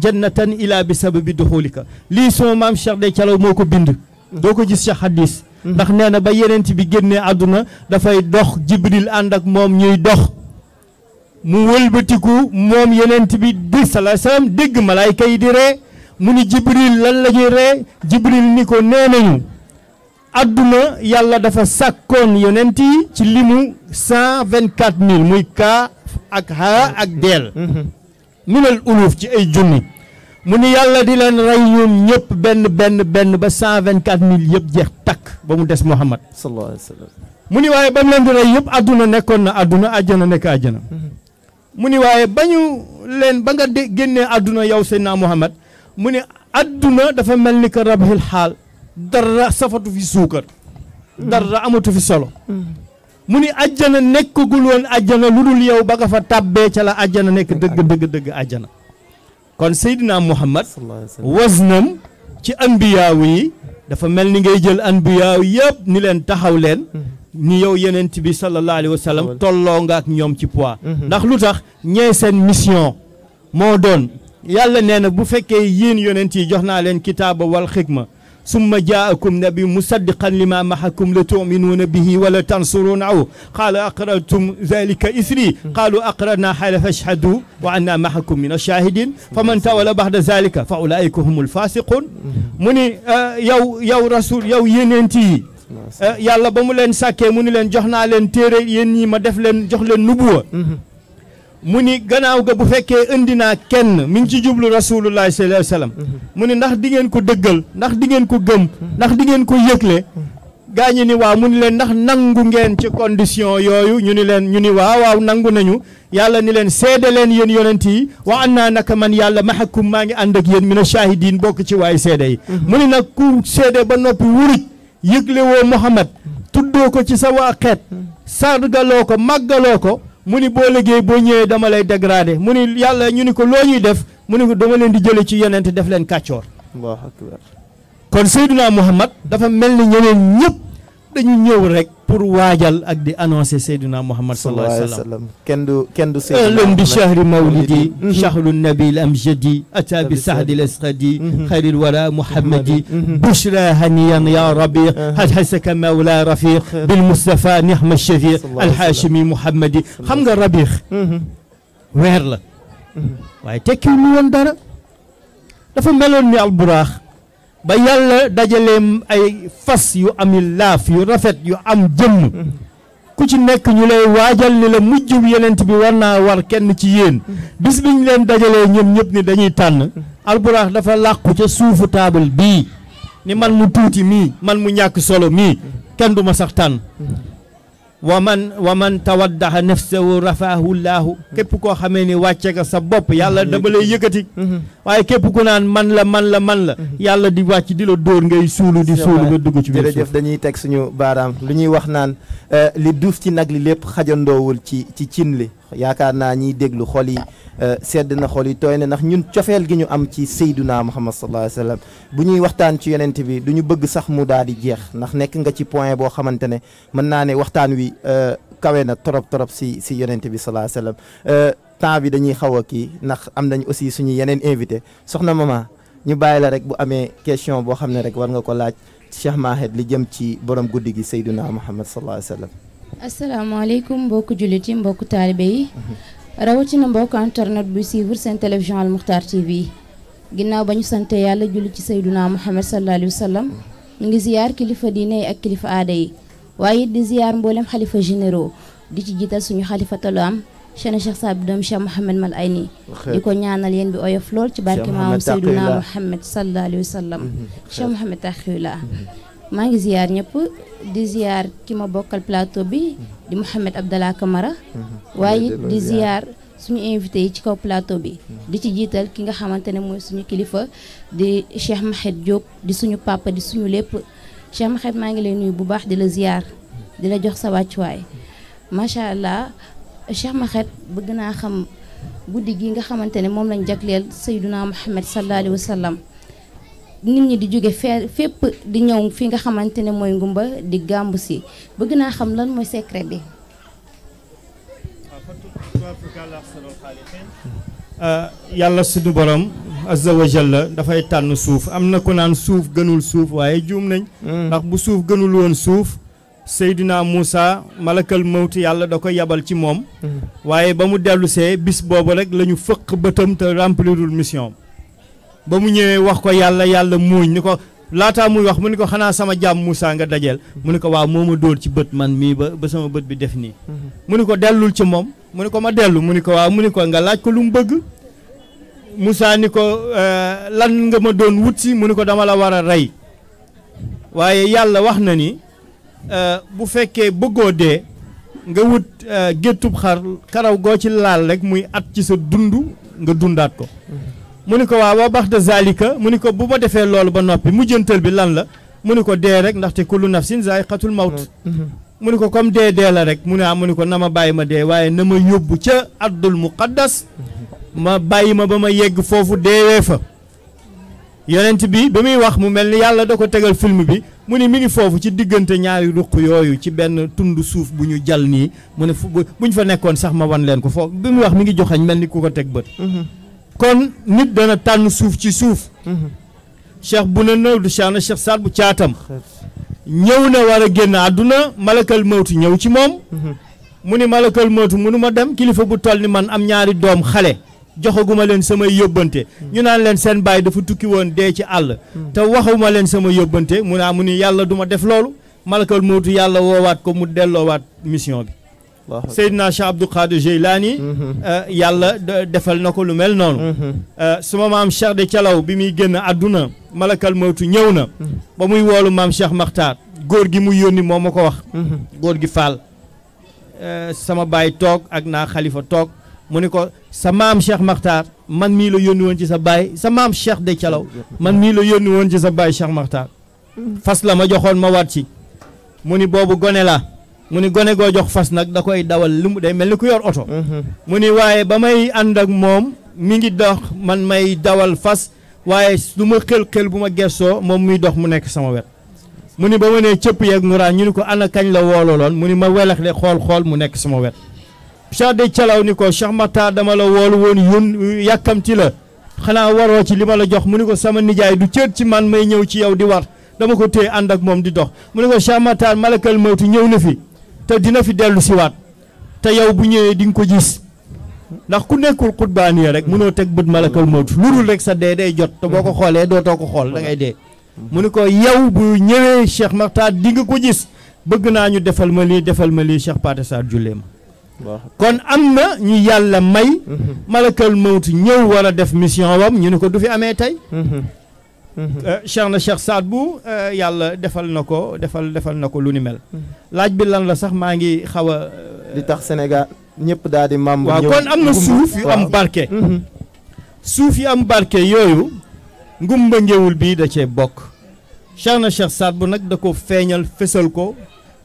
jannatan ila bi sababi duxulika lii suma maam Cheikh de Calaw moo ko bind doo ko gis ci xadis ndax nee na ba yenent bi génnee àdduna dafay dox Jibril ànd ak moom ñuy dox mu wëlbatiku moom yenent bi di sallallahu alayhi wasallam dégg malaayka yi di ree mu ni Jibril lan la ñuy ree Jibril ni ko nee nañu àdduna yàlla dafa sàkkoon yonent yi ci limu 124 000 muy kaa ak haa ak deel minal uluf ci ay junni mu ni yàlla di leen rey ñoom ñëpp benn ba 124 000 yëpp jeex takk ba mu des Muhammad sallallahu alayhi wa sallam mu ni waaye ba mu leen di rey yëpp àdduna nekkoon na àdduna àjjana nekk àjjana mu ni waaye ba ñu leen ba nga génnee àdduna yow Seydina Muhammad mu ni àdduna dafa mel ni que rabhil xaal dara safatu fi suukar dara amatu fi solo mu ni àjjana nekkagul woon àjjana lu dul yow ba nga fa tàbbee ca la àjjana nekk dëgg àjjana kon Seydina Muhammad waznam ci anbiyaaw yi dafa mel ni ngay jël anbiyaaw yëpp ni leen taxaw leen ni yow yenent bi sallallahu alayhi wa sallam tolloo nga ak ñoom ci poids ndax lu tax ñee seen mission moo doon yàlla nee na bu fekkee yéen yonent yi jox naa leen kitaaba wal xikma summa jaakum nabi musaddiqan lima mahakum la tuminuuna bihi wala tansurunahu qaala aqrartum zalika isri qaalu aqrarna xaala fashhadu wa anna mahakum min ashahidin fa man tawala baxda zalika fa ulaika humul fasiqun mu ni yow rasul yow yonent yi yàlla ba mu leen sàkkee mu ni leen jox naa leen téere yéen ñi ma def leen jox leen nubuwa mu ni gannaaw ga bu fekkee indi naa kenn mi ngi ci jublu rasulullahi sallallahu alayhi wa sallam mu ni ndax di ngeen ko dëggal ndax di ngeen ko gëm ndax di ngeen ko yëgle gaa ñi ni waaw mu ni leen ndax nangu ngeen ci condition yooyu ñu ni waaw nangu nañu yàlla ni leen seede leen yéen yonent yi wa annaa naka man yàlla mahakum maa ngi ànd ak yéen mina shahidin bokk ci waay seede yi mu ni nag ku seede ba noppi wuruj yëgle woo Muhammad tuddoo ko ci sa waa xeet sargaloo ko màggaloo ko mu ni boo liggéey boo ñëwee dama lay dégradé mu ni yàlla ñu ni ko loo ñuy def mu ni ko dama leen di jële ci yonent def leen kàccoor Allahu akbar kon Seydina Muhammad dafa mel ni ñeneen ñëpp dañu ñëw rek pour waajal ak di annoncer Seydina Muhammad sallallahu alayhi wa sallam kenn du ahlan bi shahri mawlidi shahru nabi al amjadi ata bi sahdi al asqadi xayril wara muhammadi bushra haniyan ya rabi had hasaka mawla rafiq bil mustafa nihma shafiq al hashimi muhammadi xam nga rabiq weer la waaye tekkiw lu woon dara dafa meloon ni al buraax ba yàlla dajaleem ay fas yu ami laaf yu rafet yu am jëmm ku ci nekk ñu lay waajal ni la mujj yenent bi war naa war kenn ci yéen bis bi ñu leen dajalee ñoom ñëpp ni dañuy tànn alburaax dafa làqu ca suufu taabal bii ni man mu tuuti mii man mu ñàkk solo mii kenn du ma sax tànn wa man tawaddaha nafsahu rafaahu llaahu képp koo xamee ni wàcce nga sa bopp yàlla dama lay yëkkati waaye képp ku naan man la yàlla di wàcc di la dóor ngay suulu di suulu nga dugg ci biir suuf. jërëjëf dañuy teg suñu baaraam lu ñuy wax naan li duuf ci nag li lépp xajandoowul ci cin li yaakaar naa ñiy déglu xol yi sedd na xol yi tooy na ndax ñun cofeel gi ñu am ci Seyduna Muhammad sallallahu alayhi wa sallam bu ñuy waxtaan ci yonent bi du ñu bëgg sax mu daal di jeex ndax nekk nga ci point boo xamante ne mën naa ne waxtaan wi kawe na trop si yonent bi sallallahu alayhi wa sallam temps bi dañuy xaw a kii ndax am nañ aussi suñu yeneen invité soxna mama ñu bàyyi la rek bu amee question boo xam ne rek war nga ko laaj Cheikh Mahed li jëm ci borom guddi gi Seyduna Muhammad sallallahu alayhi wa sallam. asalaamaaleykum mbokku jullit yi mbokku taalibe yi rawatina mbokku internet buy suivre seen télévision Al Moukhtar TV ginnaaw ba ñu sante yàlla julli ci sayduna Muhammad sallallahu alayhi wa sallam ñu ngi ziyaar kilifa diine yi ak kilifa aada yi waaye di ziyaar mboolem xalifa généraux di ci jiital suñu xalifa talu am Cheikh Saad bu doom Cheikh Mouhamed Mal Ayni di ko ñaanal yéen bi oyof lool ci barke maam sayduna Muhammad sallallahu alayhi wa sallam Cheikh Mouhamed Taxiyula maa ngi ziyaar ñëpp di ziyaar ki ma bokkal plateau bi di Mouhamed Abdallah Camara waaye di ziyaar suñu invité yi ci kaw plateau bi di ci jiital ki nga xamante ne mooy suñu kilifa di Cheikh Mahed Diop di suñu papa di suñu lépp Cheikh Mahed maa ngi lay nuyu bu baax di la ziyaar di la jox sa wàccuwaay macha allah Cheikh Mahed bëgg naa xam guddi gi nga xamante ne moom lañ jagleel Seyduna Muhammad sallallahu alayhi wa sallam nit ñi di jóge fépp di ñëw fi nga xamante ne mooy ngumba di gàmbu si bëgg naa xam lan mooy secret bi. yàlla suñu borom azza wa jalla dafay tànn suuf am na ku naan suuf gënul suuf waaye juum nañ ndax bu suuf gënul woon suuf Seydina Moussa malakal mawti yàlla da ko yabal ci moom waaye ba mu dellusee bis boobu rek la ñu fëq bëtam te remplirul mission ba mu ñëwee wax ko yàlla muuñ ni ko laataa muy wax mu ni ko xanaa sama jaam Moussa nga dajeel mu ni ko waaw moo ma dóor ci bët man mii ba sama bët bi def nii mu ni ko dellul ci moom mu ni ko ma dellu mu ni ko waaw mu ni ko nga laaj ko lu mu bëgg Moussa ni ko lan nga ma doon wut si mu ni ko dama la war a rey waaye yàlla wax na ni bu fekkee bëggoo dee nga wut géttub xar karaw goo ci laal rek muy at ci sa dund nga dundaat ko mu ni ko waaw wa bax de zalika mu ni ko bu ma defee loolu ba noppi mujjantal bi lan la mu ni ko dee rek ndaxte kullu nafsin zaiqatul mawt mu ni ko comme dee la rek mu ne mu ni ko na ma bàyyi ma dee waaye na ma yóbbu ca ardul muqaddas ma bàyyi ma ba ma yegg foofu deewee fa yonent bi ba muy wax mu mel ni yàlla da ko tegal film bi mu ni mi ngi foofu ci diggante ñaari ruq yooyu ci benn tund suuf bu ñu jal nii mu ne buñ fa nekkoon sax ma wan leen ko foofu bi muy wax mi ngi joxañ mel ni ku ko teg bët kon nit dana tànn suuf ci suuf cheikh bu na nëw du cheikh na cheikh Saad bu caatam ñëw na war a génn àdduna malakal mawtu ñëw ci moom mu ni malakal mawtu mënu ma dem kilifa bu toll ni man am ñaari doom xale joxaguma leen samay yóbbante ñu naan leen seen baay dafa tukki woon dee ci àll te waxuma leen sama yóbbante mu naa mu ni yàlla duma def loolu malakal mawtu yàlla woowaat ko mu delloowaat mission bi Seydina Cheikh Abdou Khadir Jeylaani yàlla defal na ko lu mel noonu suma maam Cheikh de Calaw bi muy génn àdduna malakal mawtu ñëw na ba muy woolu maam Cheikh Makhtar góor gi mu yónni moo ma ko wax góor gi Fall sama baay toog ak naa xalifa toog mu ni ko sa maam Cheikh Makhtar man mii la yónni woon ci sa baay sa maam Cheikh de Calaw man mii la yónni woon ci sa baay Cheikh Makhtar fas la ma joxoon ma waat ci mu ni boobu gone la mu ni gone goo jox fas nag da koy dawal li mu day mel ni ku yor oto mu ni waaye ba may ànd ak moom mi ngi dox man may dawal fas waaye lu ma xel bu ma gessoo moom muy dox mu nekk sama wet mu ni ba ma nee cëpp yeeg nguraan ñu ni ko ana kañ la woolooloon mu ni ma welax le xool mu nekk sama wet Cheikh de Calaw ni ko Cheikh Makhtar dama la woolu woon yàkkamti la xanaa waroo ci li ma la jox mu ni ko sama nijaay du cër ci man may ñëw ci yow di war dama ko téye ànd ak moom di dox mu ni ko Cheikh Makhtar malakal mawti ñëw na fi te dina fi dellu siwaat te yow bu ñëwee di nga ko gis ndax ku nekkul xutbaaniya rek mënoo teg bët malakal mawti lu dul rek sa dee day jot te boo ko xoolee dootoo ko xool da ngay dee mu ni ko yow bu ñëwee Cheikh Makhtar di nga ko gis bëgg naa ñu defal ma lii Cheikh Pathé Sarr jullee ma kon am na ñu yàlla may malakal mawti ñëw war a def mission wam ñu ni ko du fi amee tey Cheikh na Cheikh Saad bu yàlla defal na ko lu ni mel laaj bi lan la sax maa ngi xaw a li tax Sénégal ñëpp daal di membre waaw kon am na suuf yu am barke suuf yu am barke yooyu ngumba ngéwul bii da cee bokk Cheikh na Cheikh Saad bu nag da ko feeñal fesal ko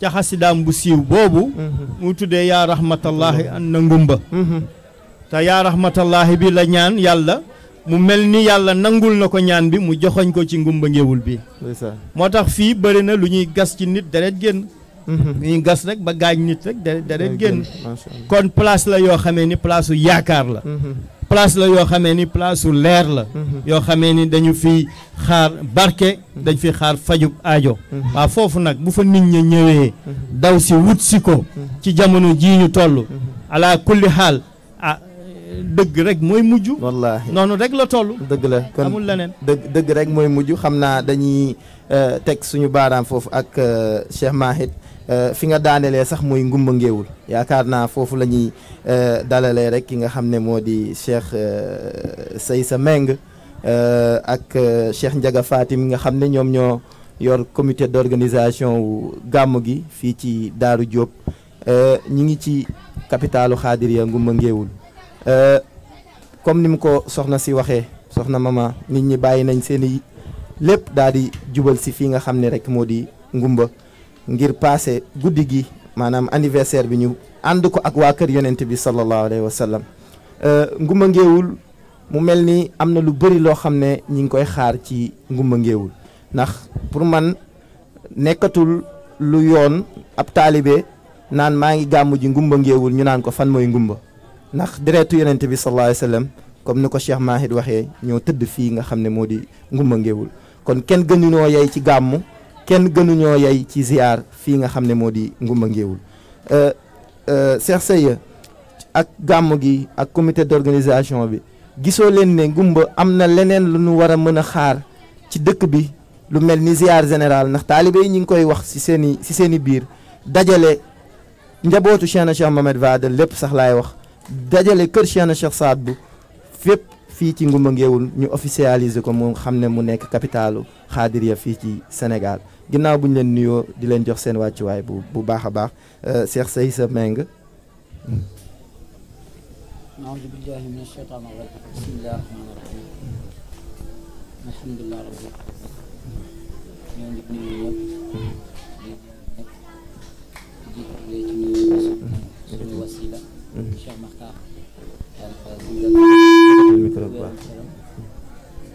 ca xasidaam bu siiw boobu mu tuddee yaa rahmatallahi an na ngumba te yaa rahmatallahi bi la ñaan yàlla mu mel ni yàlla nangul na ko ñaan bi mu joxoñ ko ci ngumba ngéwul bi moo tax fii bëri na lu ñuy gas ci nit deret génn lu ñuy gas rek ba gaañ nit rek deret génn kon place la yoo xamee ni place u yaakaar la place la yoo xamee ni place u leer la yoo xamee ni dañu fi xaar barke dañ fi xaar fajub aajo waaw foofu nag bu fa nit ña ñëwee daw si wut si ko ci jamono jii ñu toll ala kulli xaal dëgg rek mooy mujj. wallaahi noonu rek la toll. dëgg la kon amul leneen. dëgg rek mooy mujj xam naa dañuy teg suñu baaraam foofu ak Cheikh Mahi fi nga daanelee sax mooy ngumba ngéewul yaakaar naa foofu la ñuy dalalee rek ki nga xam ne moo di Cheikh Seysa Meng ak Cheikh Ndiaga Fatim nga xam ne ñoom ñoo yor comité d'organisation wu gàmm gi fii ci Daaru Diop ñi ngi ci capitalu Xaadiriya ngumba ngéewul comme ni mu ko soxna si waxee soxna mama nit ñi bàyyi nañ seeni lépp daal di jubal si fii nga xam ne rek moo di ngumba ngir passé guddi gi maanaam anniversaire bi ñu ànd ko ak waa kër yonent bi sallallahu alayhi wa sallam ngumba ngéewul mu mel ni am na lu bëri loo xam ne ñi ngi koy xaar ci ngumba ngéewul ndax pour man nekkatul lu yoon ab taalibe naan maa ngi gàmmu ji ngumba ngéewul ñu naan ko fan mooy ngumba ndax deretu yonent bi sallallahu alayhi wa sallam comme ni ko Cheikh Mahid waxee ñoo tëdd fii nga xam ne moo di ngumba ngéewul kon kenn gënuñoo yey ci gàmmu kenn gënuñoo yey ci ziar fii nga xam ne moo di ngumba ngéewul Cheikh Seye ak gàmm gi ak comité d'organisation bi gisoo leen ne ngumba am na leneen lu ñu war a mën a xaar ci dëkk bi lu mel ni ziar général ndax taalibe yi ñu ngi koy wax ci seeni biir dajale njabootu Cheikh na Cheikh Mohamed Fadel lépp sax laay wax dajale kër Cheikh na Cheikh Saad Bou fépp fii ci ngumba ngéewul ñu officialiser ko mu xam ne mu nekk capitalu Xaadiriya fii ci Sénégal ginnaaw bu ñu leen nuyoo di leen jox seen wàccuwaay bu baax a baax Cheikh Seysa Meng. أعوذ بالله من الشيطان الرجيم بسم الله الرحمن الرحيم الحمد لله رب العالمين suñu wasila Cheikh Makhtar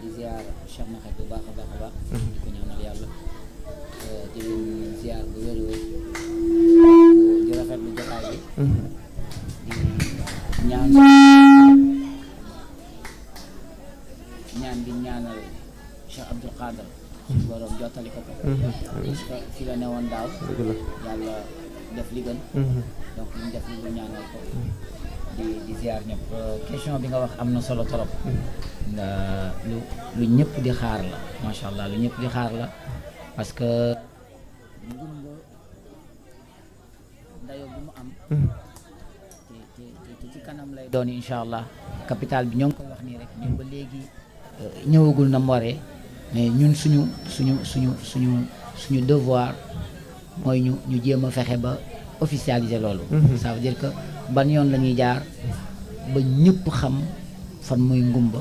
di ziar Cheikh Makhtar bu baax a baax a baax di ko ñaanal yàlla di leen ziar bu wér wér di rafetlu jotaay bi ñaan bi ñaanal Cheikh Abdul Qadir suñu borom jottali ko parce que fi la newoon daaw yàlla def li gën donc ñu def li lu ñaanal ko di ziar ñëpp question bi nga wax am na solo trop lu ñëpp di xaar la macha allah lu ñëpp di xaar la parce que ngumba dayo bi mu am te ci kanam lay doon incha allah capital bi ñoo ngi koy wax nii rek ñun ba léegi ñëwagul na mu waree mais ñun suñu devoir mooy ñu jéem a fexe ba officialiser loolu. Ça veut dire que ban yoon la ñuy jaar ba ñëpp xam fan mooy ngumba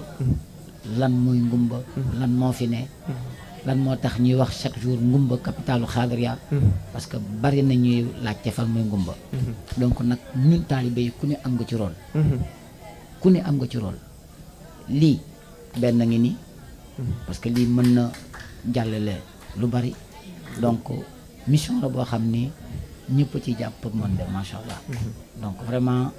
lan mooy ngumba lan moo fi ne lan moo tax ñuy wax chaque jour ngumba capitalu Xaadiriya parce que bari na ñuy laajte fan mooy ngumba donc nag ñun taalibe yi ku ne am nga ci rôle ku ne am nga ci rôle lii benn ngi ni parce que lii mën na jàllale lu bari donc mission la boo xam ni ñëpp ci jàpp pour mën dem macha allah donc vraiment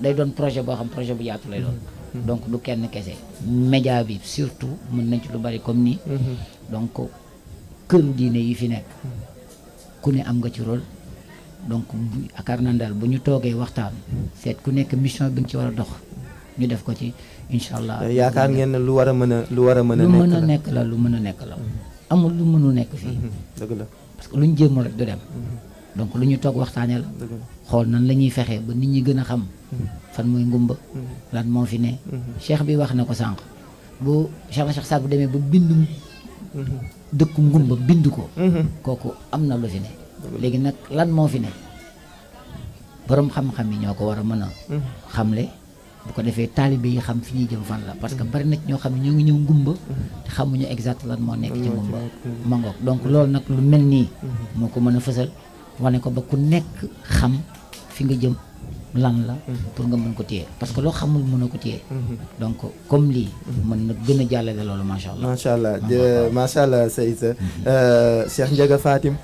day doon projet boo xam projet bu yaatu lay doon donc du kenn kese média bi surtout mën nañ ci lu bari comme nii donc këru diine yi fi nekk ku ne am nga ci rôle donc yaakaar naa daal bu ñu toogee waxtaan seet ku nekk mission bi nga ci war a dox ñu def ko ci incha allah. yaakaar ngeen ne lu war a mën a nekk la lu mën a nekk la amul lu mënul nekk fii dëgg la parce que lu ñu jéem rek du dem donc lu ñu toog waxtaanee la xool nan la ñuy fexee ba nit ñi gën a xam fan mooy ngumba lan moo fi ne cheikh bi wax na ko sànq bu Cheikh na Cheikh Saad bu demee ba bind dëkku ngumba bind ko kooku am na lu fi ne léegi nag lan moo fi ne borom xam-xam yi ñoo ko war a mën a xamle bu ko defee taalibe yi xam fi ñuy jëm fan la parce que bari na ñoo xam ne ñoo ngi ñëw ngumba te xamuñu exact lan moo nekk ci ngumba mangook donc loolu nag lu mel nii moo ko mën a fësal wane ko ba ku nekk xam fi nga jëm lan la pour nga mën ko téye parce que loo xamul mën a ko téye donc comme lii mën na gën a jàllale loolu macha allah macha allah Seysa Cheikh Ndiaga Fatim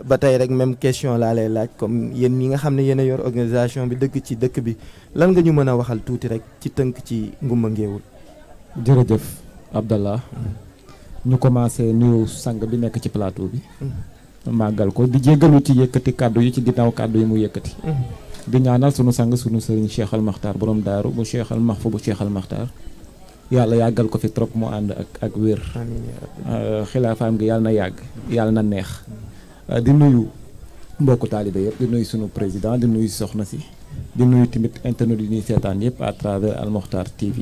ba tey rek même question laa lay laaj comme yéen ñi nga xam ne yéen a yor organisation bi dëkk ci dëkk bi lan nga ñu mën a waxal tuuti rek ci tënk ci ngumba ngéewul. jërëjëf Abdallah ñu commencé nuyu sang bi nekk ci plateau bi màggal ko di jéggalu ci yëkkati kàddu yi ci ginnaaw kàddu yi mu yëkkati di ñaanal sunu sang sunu sëriñ Cheikh Al Makhtar borom daaru bu Cheikh Al Mahfou bu Cheikh Al Makhtar yàlla yàggal ko fi trop mu ànd ak wér. xilaafaam gi yàlla na yàgg yàlla na neex. di nuyu mbokku taalibe yëpp di nuyu sunu président di nuyu soxna si di nuyu tamit internet yi ñuy seetaan yëpp à travers Al Makhtar TV.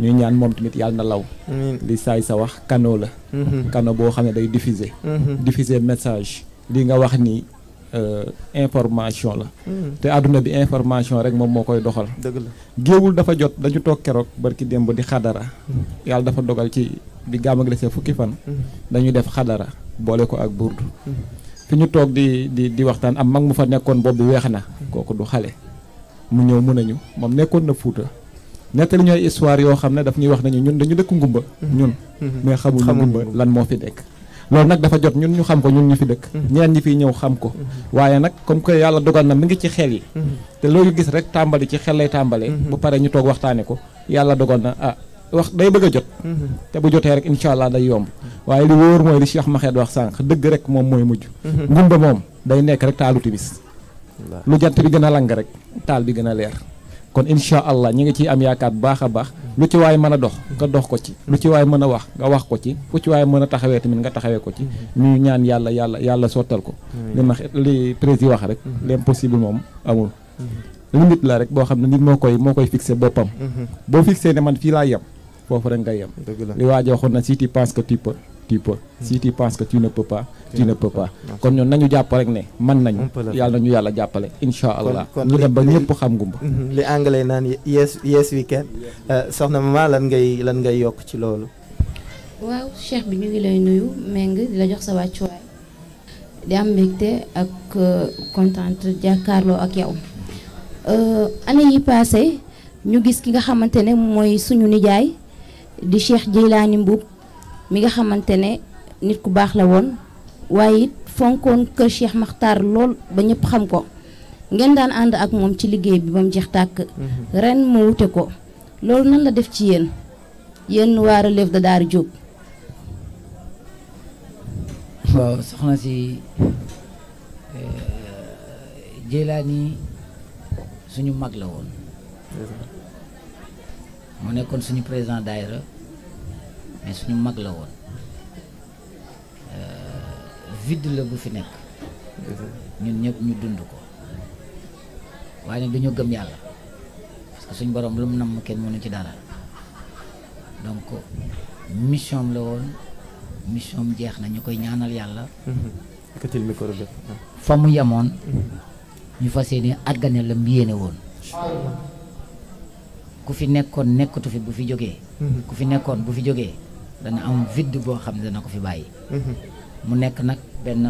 ñuy ñaan moom tamit yàlla na law. li saay sa wax canaux la. canaux boo xam ne day diffuser message li nga wax ni information la. te àdduna bi information rek moom moo koy doxal. dëgg la géewul dafa jot dañu toog keroog barki démb di xadara. yàlla dafa dogal ci bi gàmm gi desee fukki fan. dañu def xadara boole ko ak burdu. fi ñu toog di waxtaan am mag mu fa nekkoon bopp bi weex na. kooku du xale. mu ñëw mun nañu moom nekkoon na Fuuta. nettali ñooy histoire yoo xam ne daf ñuy wax nañu ñun dañu dëkk ngumba. ñun mais xamuñu ngumba lan moo fi nekk. loolu nag dafa jot ñun ñu xam ko ñun ñu fi dëkk. ñeneen ñi fiy ñëw xam ko. waaye nag comme que yàlla dogal na mi ngi ci xel yi. te loolu gis rek tàmbali ci xel lay tàmbalee. bu paree ñu toog waxtaane ko yàlla dogal na wax day bëgg a jot. te bu jotee rek incha allah day yomb. waaye li wóor mooy li Cheikh Maxeed wax sànq dëgg rek moom mooy mujj. ngumba moom day nekk rek taalu timis lu jant bi gën a lang rek taal bi gën a leer. kon incha allah ñi ngi ciy am yaakaar bu baax a baax lu ci waay mën a dox nga dox ko ci lu ci waay mën a wax nga wax ko ci fu ci waay mën a taxawee tamit nga taxawee ko ci ñu ñaan yàlla sottal ko li président wax rek l'impossible moom amul limite la rek boo xam ne nit moo koy fixé boppam boo fixé ne man fii laa yem foofu rek nga yem li waa ji waxoon na si tu penses que tu peux si tu penses que tu ne peux pas tu ne peux pas kon ñun nañu jàpp rek ne man nañu yàlla nañu yàlla jàppale insha allah ñu dem ba ñëpp xam ngumba li anglais naan yes we can soxna Mama lan ngay yokk ci loolu. waaw cheikh bi ñu ngi lay nuyu Meng di la jox sa wàccuwaay di am mbégte ak contente jàkkaarloo ak yow année yi passé ñu gis ki nga xamante ne mooy suñu nijaay di Cheikh Jeylaani Mbuub mi nga xamante ne nit ku baax la woon waaye it fonkoon kër Cheikh Makhtar lool ba ñëpp xam ko ngeen daan ànd ak moom ci liggéey bi ba mu jeex tàkk ren mu wute ko loolu nan la def ci yéen waa relève de Daara Diop. waaw soxna si Jeylaani suñu mag la woon moo nekkoon suñu président daayira mais suñu mag la woon vide la bu fi nekk ñun ñëpp ñu dund ko waaye nag dañoo gëm yàlla parce que suñu borom lu mu namm kenn mënu ci dara donc mission la woon mission jeex na ñu koy ñaanal yàlla fa mu yemoon ñu fas yéene àggane la mu yéene woon ku fi nekkoon nekkatu fi bu fi jógee ku fi nekkoon bu fi jógee dana am vide boo xam ne dana ko fi bàyyi mu nekk nag benn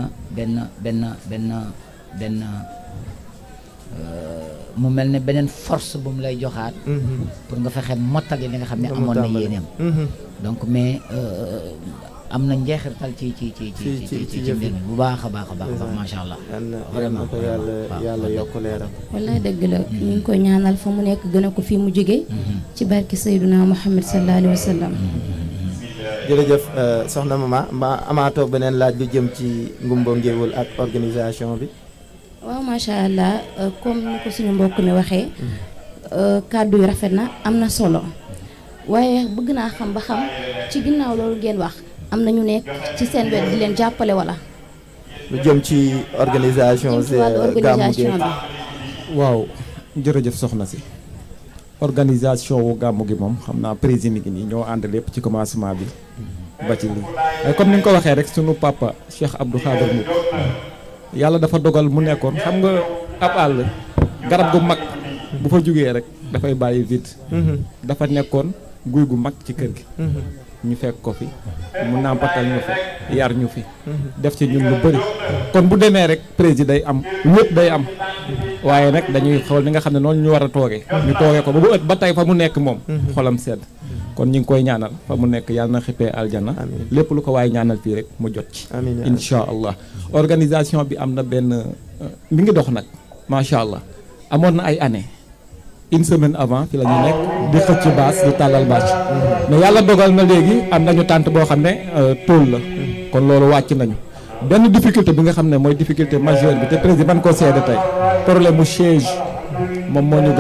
mu mel ne beneen force bu mu lay joxaat pour nga fexe mottali li nga xam ne amoon na yéeneem donc mais am na njeexital ci mbir mi bu baax a baax macha allah vraiment ko yàlla yokk leeram wallaay dëgg la ñu ngi koy ñaanal fa mu nekk gën a ko fii mu jógee ci barki Seyduna Muhammad sallallahu alayhi wa sallam jërëjëf soxna Mama ma amaatoo beneen laaj lu jëm ci ngumba ngéwël ak organisation bi. waaw macha allah comme ni ko suñu mbokk mi waxee kàddu yu rafet na am na solo waaye bëgg naa xam ba xam ci ginnaaw loolu ngeen wax am na ñu nekk ci seen wet di leen jàppale wala. lu jëm ci organisation gàmmu gi waaw jërëjëf soxna si. organisation wu gàmmu gi moom xam naa président gi nii ñoo ànd lépp ci commencement bi ba ci lii waaye comme ni nga ko waxee rek sunu papa Cheikh Abdou Khader Mbuub yàlla dafa dogal mu nekkoon xam nga ab àll garab gu mag bu fa jógee rek dafay bàyyi vide dafa nekkoon guy gu mag ci kër gi ñu fekk ko fi mu nàmpatal ñu fi yar ñu fi def ci ñun lu bëri kon bu demee rek président day am lépp day am waaye nag dañuy xool ni nga xam ne noonu ñu war a toogee ñu toogee ko ba bu ëtt ba tey fa mu nekk moom xolam sedd kon ñu ngi koy ñaanal fa mu nekk yàlla na xippee aljana lépp lu ko waaye ñaanal fii rek mu jot ci incha allah organisation bi am na benn mi ngi dox nag macha allah amoon na ay année une semaine avant fi la ñu nekk di xëcc baas di tàllal bâche mais yàlla dogal na léegi am nañu tànt boo xam ne tool la kon loolu wàcc nañu benn difficulté bi nga xam ne mooy difficulté majeure bi te président ban ko seede tey problème mu chaise moom moo ñu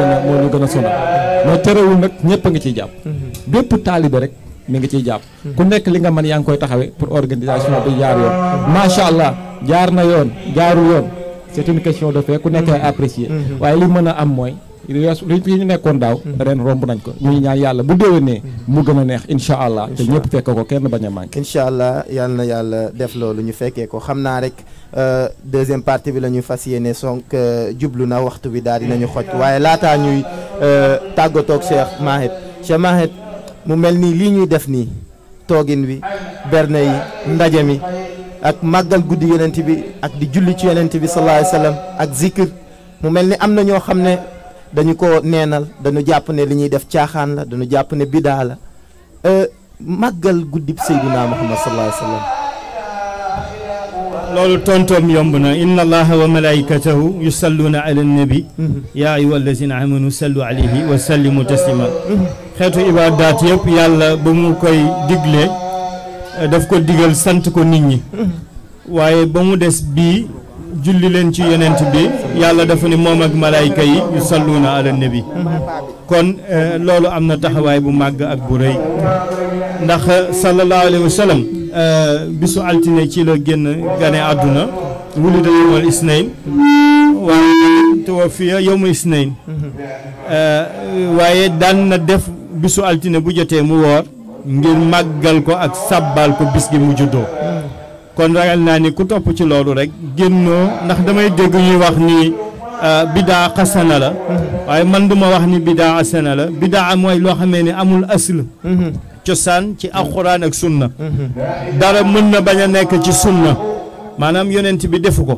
gën a sonal mais terewul nag ñëpp a ngi ciy jàpp bépp taalibe rek mi ngi ciy jàpp ku nekk li nga mën yaa ngi koy taxawee pour organisation bi jaar yoon macha allah jaar na yoon jaarul yoon c'est une question de fait ku nekk apprécier waaye li mën a am mooy li ñu nekkoon daaw ren romb nañ ko ñuy ñaan yàlla bu déwénee mu gën a neex incha allah te ñëpp fekk ko kenn bañ a manqué incha allah yal na yàlla def loolu ñu fekkee ko xam naa rek deuxième partie bi la ñu fas yéene sonk jublu na waxtu bi daal dinañu xoj waaye laataa ñuy tàggatoog Cheikh Mahet mu mel nii lii ñuy def nii toogin wi berne yi ndaje mi ak màggal guddi yonent bi ak di julli ci yonent bi sallallahu alayhi wasallam ak zikr mu mel ni am na ñoo xam ne dañu ko neenal dañu jàpp ne li ñuy def caaxaan la dañu jàpp ne bidaa la màggal guddi Seydina Muhammad sallallahu alayhi wasallam loolu tontoom yomb na inna allaha wa malaikatahu yusalluna ala nabi ya ayyuha allazina amanu sallu alayhi wa sallimu taslima xeetu ibaadaat yëpp yàlla ba mu koy digle daf ko digal sant ko nit ñi waaye ba mu des bii julli leen ci yonent bi yàlla dafa ne moom ak malaayka yi yusalluna ala nabi kon loolu am na taxawaay bu màgg ak bu rëy ndax sallallahu alayhi wa sallam bisu altine ci la génn gane àdduna wulida yawmal isnayn waaye tuwafiya yawmal isnayn waaye daan na def bisu altine bu jotee mu woor ngir màggal ko ak sàbbal ko bis gi mu juddoo kon ragal naa ni ku topp ci loolu rek génnoo ndax damay dégg ñuy wax ni bidaa xasana la waaye man duma wax ni bidaa xasana la bidaa mooy loo xamee ni amul asl cosaan ci alxuraan ak sunna dara mën na bañ a nekk ci sunna maanaam yonent bi defu ko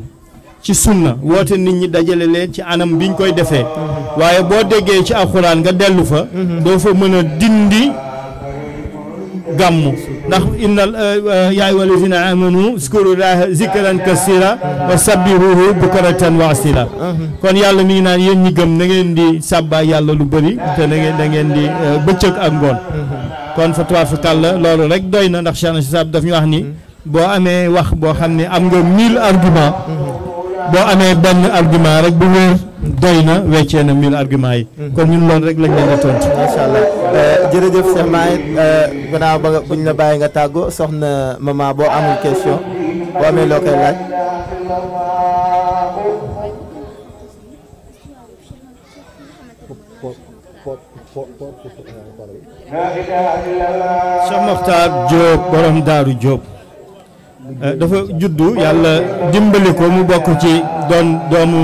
ci sunna woote nit ñi dajale leen ci anam biñ koy defee waaye boo déggee ci alxuraan nga dellu fa doo fa mën a dindi gàmmu ndax innal yaa ayyuhal lazina amanu zkurullaha zikran kasira wa sabbihuhu bukratan wa asila kon yàlla mi ngi naan yéen ñi gëm na ngeen di sàbbaa yàlla lu bëri te da ngeen di bëccëg ak ngoon kon fa tuwaafakàlla loolu rek doy na ndax Cheikh Saab daf ñu wax ni boo amee wax boo xam ne am nga 1000 argument boo amee benn argument rek bu wér doy na weccee na 1000 argument yi kon ñun loolu rek lañ leen di tontu. macha allah jërëjëf Cheikh Mahet gannaaw ba buñ la bàyyi nga tàggoo soxna maman boo amul question boo amee loo koy laaj. Cheikh Mokhtar Diop borom Daaru Diop dafa juddu yàlla dimbali ko mu bokk ci doon doomu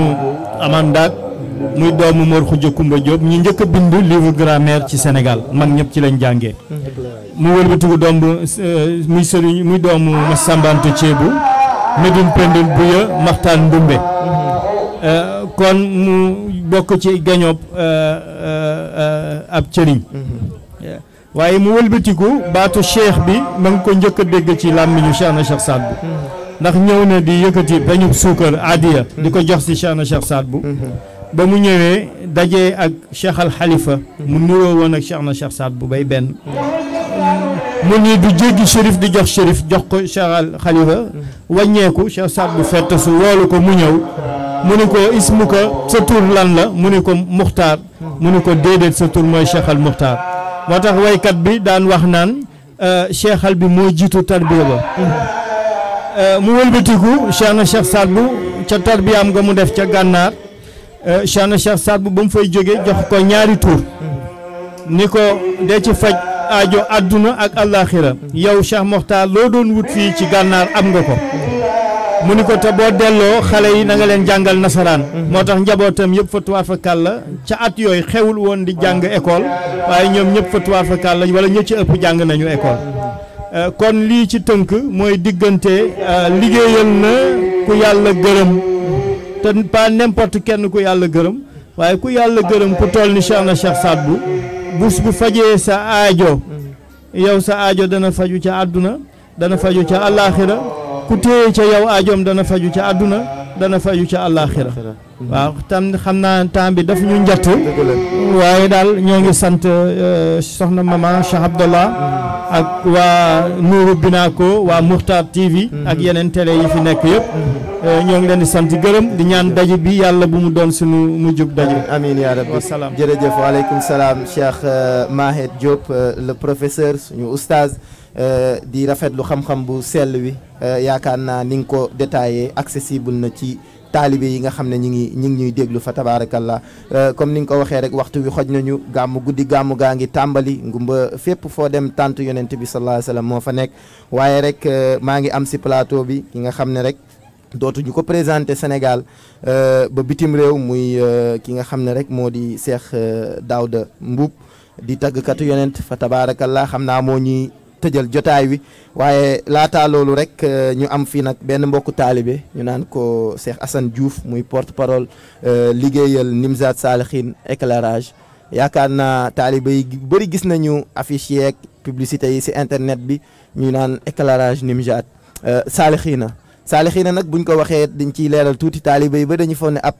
amandaak muy doomu Mor Khoudia Koumba Diop ñi njëkk a bind livre grammaire ci Sénégal mag ñëpp ci lañ jàngee mu wëlbatiku doom bu muy sëriñ muy doomu Massambantu Ceebu Médoune Pendul Buya Maxtaan Ndumbe kon mu bokk ci gañob ab cëriñ waaye mu wëlbatiku baatu cheikh bi ma ngi ko njëkk a dégg ci làmmiñu Cheikh na Cheikh Saad Bou ndax ñëw na di yëkkati bañub suukar adiya di ko jox si Cheikh na Cheikh Saad Bou ba mu ñëwee dajee ak Cheikh al Khalifa mu nuroo woon ak Cheikh na Cheikh Saad Bou bay benn mu ni du jéggi shérif di jox shérif jox ko Cheikh al Khalifa wàññeeku Cheikh Saad Bou fett su woolu ko mu ñëw mu ni ko ismu ko sa tur lan la mu ni ko Muxtaar mu ni ko déedéet sa tur mooy Cheikh al Muxtaar moo tax waykat bi daan wax naan cheikhal bi moo jiitu tarbiya ba mu wëlbatiku Cheikh na Cheikh Saad Bou ca tarbiyaam nga mu def ca gànnaar Cheikh na Cheikh Saad Bou ba mu fay jóge jox ko ñaari tur ni ko dee ci faj aajo àdduna ak àllaaxira yow Cheikh Mokhtar loo doon wut fii ci gànnaar am nga ko mu ni ko te boo delloo xale yi na nga leen jàngal nasaraan moo tax njabootam yëpp fa tuwaar fa kàlla ca at yooyu xewul woon di jàng école waaye ñoom ñëpp fa tuwaar fa kàlla wala ñë ci ëpp jàng nañu école kon lii ci tënk mooy diggante liggéeyal na ku yàlla gërëm te pas n'importe kenn ku yàlla gërëm waaye ku yàlla gërëm ku toll ni Cheikh na Cheikh Saad Bou bus bu fajee sa aajo yow sa aajo dana faju ca àdduna dana faju ca àllaaxira ku téye ca yow aajoom dana faju ca àdduna dana faju ca àllaaxira waaw tam xam naa temps bi daf ñu njatt waaye daal ñoo ngi sant soxna maman Cheikh Abdallah ak waa Nuuru Binaako waa Muxtaar TV ak yeneen télé yi fi nekk yëpp ñoo ngi leen di sant gërëm di ñaan daje bi yàlla bu mu doon suñu mujjub daje. amiin yaa rabbi wasalaam jërëjëf waaleykum salaam Cheikh Mahed Diop le professeur suñu oustaz di rafetlu xam-xam bu sell wi yaakaar naa ni nga ko détaillé accessible na ci taalibe yi nga xam ne ñi ngi ñuy déglu fa tabaarakallah comme ni nga ko waxee rek waxtu wi xoj nañu gàmmu guddi gàmmu gaa ngi tàmbali ngumba fépp foo dem tant yonent bi sallallahu alayhi wa sallam moo fa nekk waaye rek maa ngi am si plateau bi ki nga xam ne rek dootuñu ko présenté Sénégal ba bitim réew muy ki nga xam ne rek moo di Cheikh Daouda Mboup di tàggkatu yonent fa tabaarakallah xam naa moo ñuy tëjal jotaay wi waaye laataa loolu rek ñu am fii nag benn mbokku taalibe ñu naan ko Cheikh Assane Diouf muy porte parole liggéeyal Nimzaat Salihine éclairage yaakaar naa taalibe yi bëri gis nañu affiche yeeg publicité yi ci internet bi ñu naan éclairage Nimzaat Salihine nag buñ ko waxee dañ ciy leeral tuuti taalibe yi ba dañu foog ne ab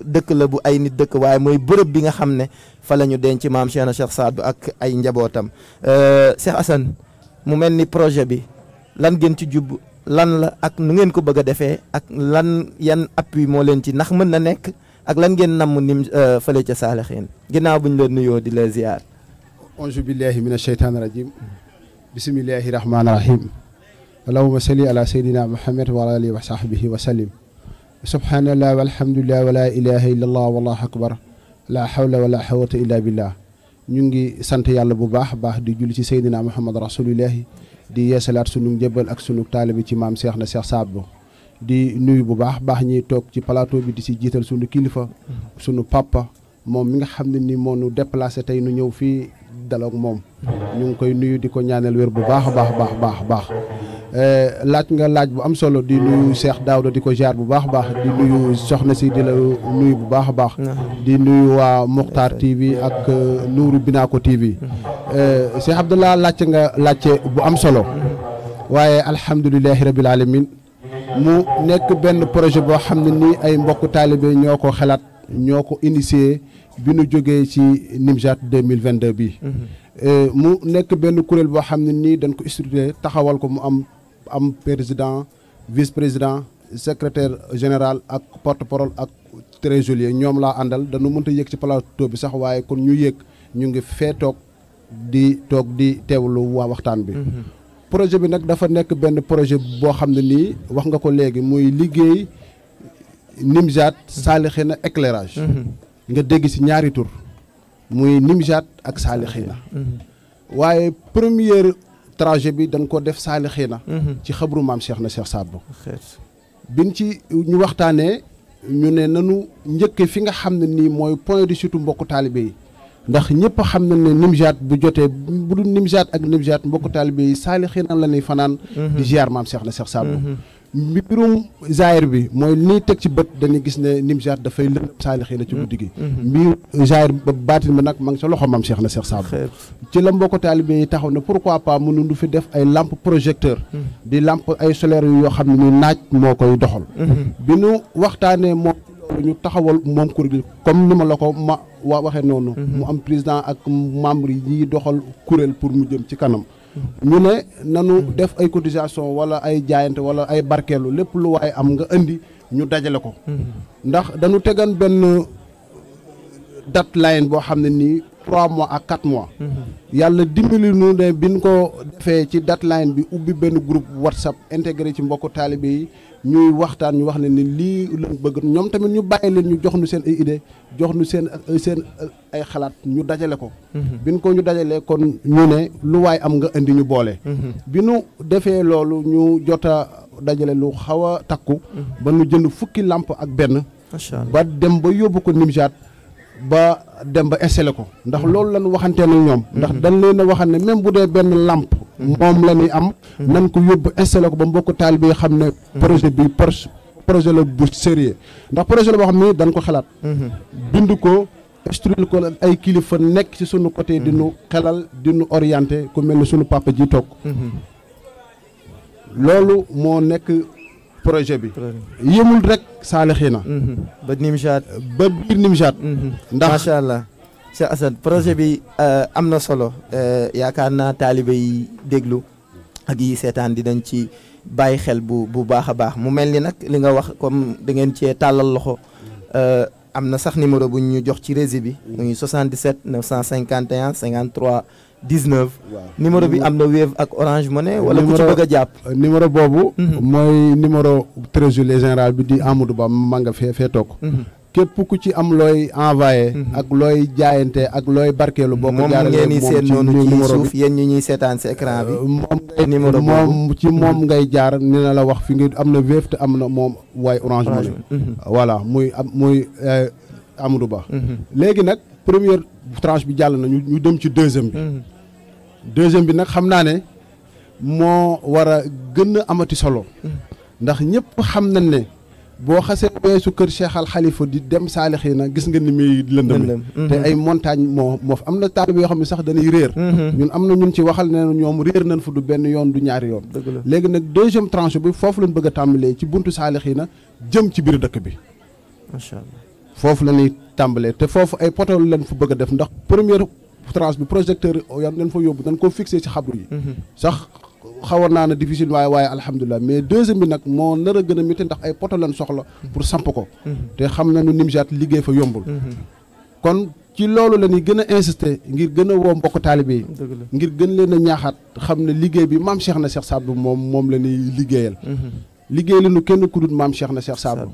dëkk la bu ay nit dëkk waaye mooy bërëb bi nga xam ne fa la ñu denc maam Cheikh Saad Bou ak ay njabootam Cheikh Assane mu mel ni projet bi lan ngeen ci jub lan la ak nu ngeen ko bëgg a defee ak lan yan appui moo leen ci ndax mën na nekk ak lan ngeen namm nim fële ca Salihine ginnaaw buñ la nuyoo di la ziar. auzu billahi min asheytaani rajim bismillahi rahmaani rahim allahumma salli ala sayyidina muhammad wa ala alihi wa sahbihi wa sallim subhanallah walhamdulillah wa la ilaha illa allah wallahu akbar la hawla wa la quwwata illa billah ñu ngi sant yàlla bu baax di julli ci Seydina Muhammad rasulillahi di yeesalaat sunu njëbbal ak sunu taalibe ci maam Cheikh na Cheikh Saad Bou di nuyu bu baax ñiy toog ci plateau bi di si jiital sunu kilifa sunu papa moom mi nga xam ne ni moo nu déplacé tey nu ñëw fii daloog moom ñu ngi koy nuyu di ko ñaanal wér bu baax a baax laaj nga laaj bu am solo di nuyu Cheikh Daouda di ko jaar bu baax di nuyu soxna si di la nuyu bu baax a baax di nuyu waa Muxtaar TV ak Nuuru Binaako TV Cheikh Abdallah laajte bu am solo waaye alhamdulilahi rabil alamin mu nekk benn projet boo xam ne nii ay mbokk taalibe ñoo ko xalaat ñoo ko initié bi nu jógee ci Nimzaat 2022 bi mu nekk benn kuréel boo xam ne nii dañ ko structuré taxawal ko mu am président vice président secrétaire général ak porte parole ak trésorier ñoom laa àndal dañu mënta yëg ci plateau bi sax waaye kon ñu yëg ñu ngi fee toog di teewlu waa waxtaan bi projet bi nag dafa nekk benn projet boo xam ne nii wax nga ko léegi muy liggéey Nimzaat Salihine éclairage nga dégg ci ñaari tur muy Nimzaat ak Salihine waaye première trajet bi dañ ko def Salihine ci xabru maam Cheikh na Cheikh Saad Bou biñ ci ñu waxtaanee ñu ne nanu njëkke fi nga xam ne nii mooy point de chute mbokku taalibe yi ndax ñëpp xam na ne Nimzaat bu jotee bu dul Nimzaat ak Nimzaat mbokku taalibe yi Salihine la ñuy fanaan di ziar maam Cheikh na Cheikh Saad Bou mbirum zaahir bi mooy nii teg ci bët dañuy gis ne Nimzaat dafay lëndëm Salihine ci guddi gi mbir zaahir ba baatin bi nag ma ngi sa loxo maam Cheikh na Cheikh Saad Bou ci la mbokk taalibe yi taxaw ne pourquoi pas mënuñu fi def ay lampe projecteur di lampe ay solaire yoo xam ne ni naaj moo koy doxal bi nu waxtaanee moom loolu ñu taxawal moom kuréel comme ni ma la ko waxee noonu mu am président ak membre yi doxal kuréel pour mu jëm ci kanam ñu ne nanu def ay cotisation wala ay jaayante wala ay barkeelu lépp lu waay am nga indi ñu dajale ko ndax dañu tegan benn deadline boo xam ne nii 3 mois ak 4 mois yàlla dimbali nu ne biñ ko defee ci deadline bi ubbi benn groupe WhatsApp intégré ci mbokku taalibe yi ñuy waxtaan ñu wax ne ni lii lañ bëgg ñoom tamit ñu bàyyi leen ñu jox nu seen ay idée jox nu seen ay xalaat ñu dajale ko biñ ko ñu dajalee kon ñu ne lu waay am nga indi ñu boole bi nu defee loolu ñu jota dajale lu xaw a takku ba nu jënd fukki lampe ak benn ba dem ba yóbbu ko Nimzaat ba dem ba installé ko ndax loolu lañu waxantee nag ñoom ndax dañ leen a waxan ne même bu dee benn lampe moom la ñuy am nan ko yóbbu installé ko ba mbokk taalibe yi xam ne projet bi projet la bu sérieux ndax projet la boo xam ne dañ ko xalaat bind ko instruire ko ay kilifa nekk ci sunu côté di nu xelal di nu orienté ku mel ni sunu papa ji toog loolu moo nekk projet bi yëmul rek Salihine ba Nimzaat ba biir Nimzaat ndax macha allah Cheikh Assane projet bi am na solo yaakaar naa taalibe yi déglu ak yi seetaan di dañ ci bàyyi xel bu baax a baax mu mel ni nag li nga wax comme da ngeen cee tàllal loxo am na sax numéro bu ñu jox ci régie bi muy 77 951 53 19 numéro bi am na Wave ak Orange Money wala ku ci bëgg a jàpp numéro boobu mooy numéro trésorier général bi di Amadou Ba ma nga fee toog képp ku ci am looy envoyé ak looy jaayante ak looy barkeelu boo ko jaarale moom ngeen seen noonu ci suuf yéen ñi ñuy seetaan si écran bi numéro moom ci moom ngay jaar ni na la wax fi nga am na Wave te am na moom waaye Orange Money voilà muy Amadou Ba léegi nag première tranche bi jàll na ñu dem ci deuxième bi nag xam naa ne moo war a gën a amati solo ndax ñëpp xam nañ ne boo xasee weesu kër Cheikh Al Khalifa di dem Saalixiina gis nga ni muy lëndëm te ay montagne moo am na taalibe yoo xam ne sax dañuy réer ñun am na ñun ci waxal ne ñoom réer nañ fa du benn yoon du ñaari yoon léegi nag deuxième tranche bi foofu lañ bëgg a tàmbalee ci buntu Saalixiina jëm ci biir dëkk bi macha allah foofu la ñuy tàmbalee te foofu ay poto lañ fa bëgg a def ndax première tranche bi projecteur yan dañ fa yóbbu dañ ko fixé ci xabru yi sax xawoon naa ne difficile waaye alhamdulilah mais deuxième bi nag moo nar a gën a métti ndax ay poto lañ soxla pour samp ko te xam nañu Nimzaat liggéey fa yombul kon ci loolu la ñuy gën a insister ngir gën a woo mbokk taalibe yi ngir gën leen a ñaaxaat xam ne liggéey bi maam Cheikh na Cheikh Sadbou moom la ñuy liggéeyal liggéey li nu kenn ku dul maam Cheikh na Cheikh Sadbou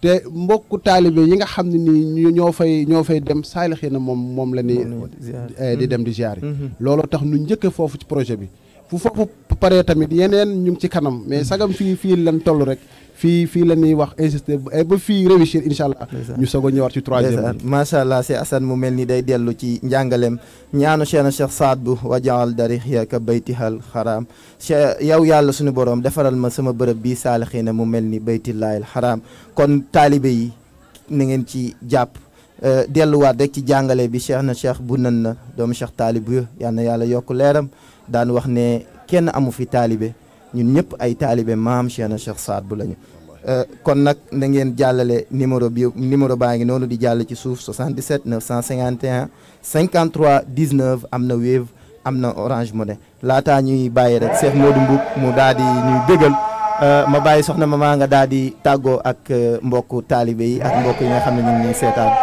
te mbokku taalibe yi nga xam ne nii ñoo fay dem Saalixiina moom la ñuy di dem di ziyaar looloo tax nu njëkk foofu ci projet bi fu foofu paree tamit yeneen ñu ngi ci kanam mais sagam fii lan toll rek fii la ñuy wax insister ba fii réussir incha allah ñu soog a ñëwaat ci troisième bi macha allah c'est Assane mu mel ni day dellu ci njàngaleem ñaanu Cheikh Sadbou wajaal darixyaka baytihal xaraam yow yàlla suñu borom defaral ma sama bërëb bii Saalixiina mu mel ni baytillaahil xaraam kon taalibe yi na ngeen ci jàpp delluwaat rek ci jàngale bi Cheikh bu nan na doomu Cheikh Talibou yal na yàlla yokk leeram daan wax ne kenn amu fi taalibe ñun ñëpp ay taalibe maam Cheikh Sadbou lañu kon nag na ngeen jàllale numéro baa ngi noonu di jàll ci suuf 77 951 53 19 am na Wave am na Orange Money laataa ñuy bàyyi rek Cheikh Modou Mboup mu daal di ñuy bégal ma bàyyi soxna Mama nga daal di tàggoo ak mbokku taalibe yi ak mbokk yi nga xam ne ñu ngi seetaan.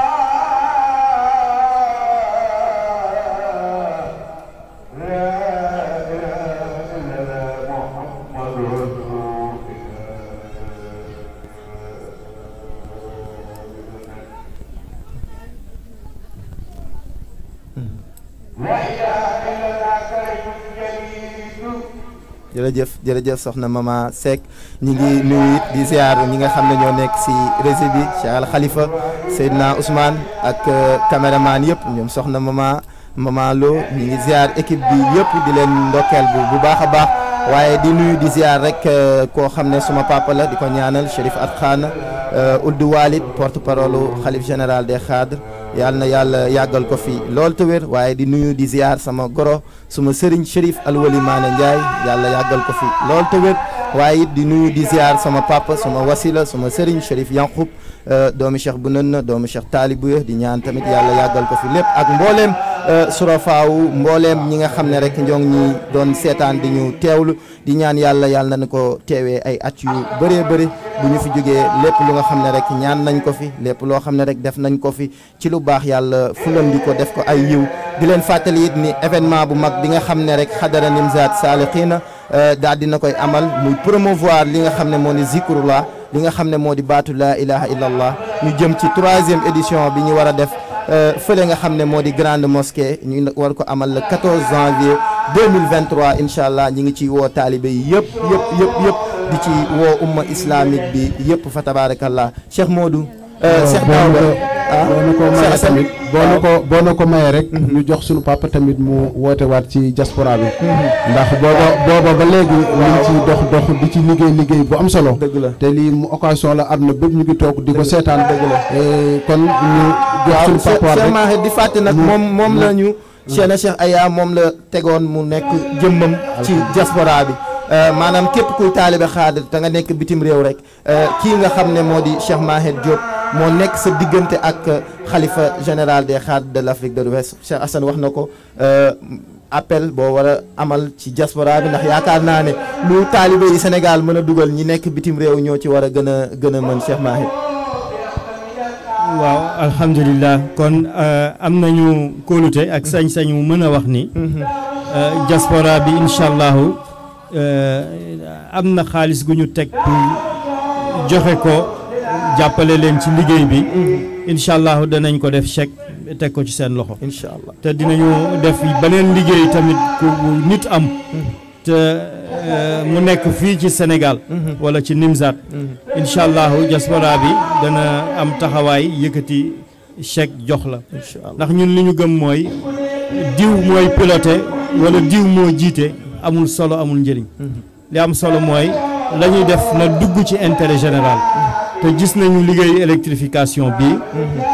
jërëjëf soxna Mama Seck ñi ngi nuyu it di ziar ñi nga xam ne ñoo nekk si réseau bi Cheikh Al Khalifa Seydina Ousmane ak caméraman yëpp ñoom soxna Mama Lo ñi ngi ziar équipe bi yëpp di leen ndokkeel bu baax a baax waaye di nuyu di ziar rek koo xam ne suma papa la di ko ñaanal Chérif At Khana Ould Walid porte parole xalif général des Khadres yàlla na yàlla yàggal ko fi loolu te wér waaye di nuyu di ziar sama goro suma sëriñ Chérif Alwali Maane Ndiaye yàlla yàggal ko fi loolu te wér waaye it di nuyu di ziar sama papa sama wasila sama sëriñ Chérif Yankoub doomu Cheikh bu nën doomu Cheikh Talibou di ñaan tamit yàlla yàggal ko fi lépp ak mbooleem surafaawu mbooleem ñi nga xam ne rek ñoo ngi ñi doon seetaan di ñu teewlu di ñaan yàlla na ko teewee ay at yu bëree bëri bu ñu fi jógee lépp lu nga xam ne rek ñaan nañ ko fi lépp loo xam ne rek def nañ ko fi ci lu baax yàlla fulandi ko def ko ay yiw di leen fàttali it ni événement bu mag bi nga xam ne rek xadara Nimzaat Saalixiina daal dina koy amal muy promouvoir li nga xam ne moo di zikrullah li nga xam ne moo di baatu laa ilaha illallah ñu jëm ci 3e édition bi ñu war a def fële nga xam ne moo di grande mosquée ñu war ko amal le 14 janvier 2023 incha allah ñi ngi ci woo taalibe yi yëpp di ci woo umma islamique bi yëpp fa tabarakallah Cheikh Modou Cheikh Daouda boo na ko mayee rek ñu jox suñu papa tamit mu woote waat ci diaspora bi ndax booba ba léegi ñu ngi ci dox di ci liggéey bu am solo dëgg la te lii mu occasion la àdduna bépp ñu ngi toog di ko seetaan dëgg la kon ñu jox suñu papa Cheikh Mahi di fàtte nag moom la ñu Cheikh Aya moom la tegoon mu nekk jëmmam ci diaspora bi maanaam képp kuy taalibe xaadir te nga nekk bitim réew rek kii nga xam ne moo di Cheikh Mahi Diop moo nekk sa diggante ak xalifa général des Khadres de l'Afrique de l'Ouest Cheikh Assane wax na ko appel boo war a amal ci diaspora bi ndax yaakaar naa ne lu taalibe yi Sénégal mën a dugal ñi nekk bitim réew ñoo ci war a gën a mën Cheikh Mahi. waaw alhamdulilah kon am nañu kóolute ak sañ-sañu mën a wax ni diaspora bi incha allahu am na xaalis gu ñu teg pour joxe ko jàppale leen ci liggéey bi incha allahu danañ ko def chèque teg ko ci seen loxo incha allah te dinañu def beneen liggéey tamit ku nit am te mu nekk fii ci Sénégal wala ci Nimzaat incha allahu diaspora bi dana am taxawaay yëkkati chèque jox la ndax ñun li ñu gëm mooy diw mooy piloté wala diw moo jiite amul solo amul njëriñ li am solo mooy la ñuy def na dugg ci intérêt général te gis nañu liggéeyu électrification bi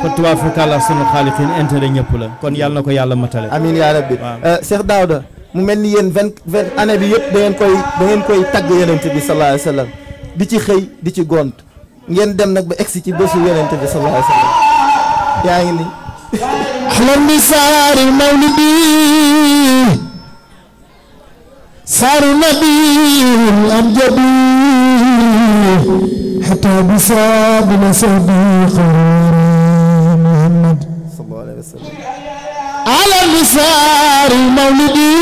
fa tubaab fakala sunu xaaliqin intérêt ñëpp la kon yàlla na ko yàlla matale amiin yaa rabbi Cheikh Daouda mu mel ni yéen vingt année bi yëpp da ngeen koy tagg yonent bi sallallahu alayhi wa sallam di ci xëy di ci gont ngeen dem nag ba egsi ci bésu yonent bi sallallahu alayhi wa sallam yaa ngi ni ahlan bi saari mawlidi saaru nabiyul amjadi hatta bisabi nasabi Muhammad sallallahu alayhi wa sallam ahlan bi saari mawlidi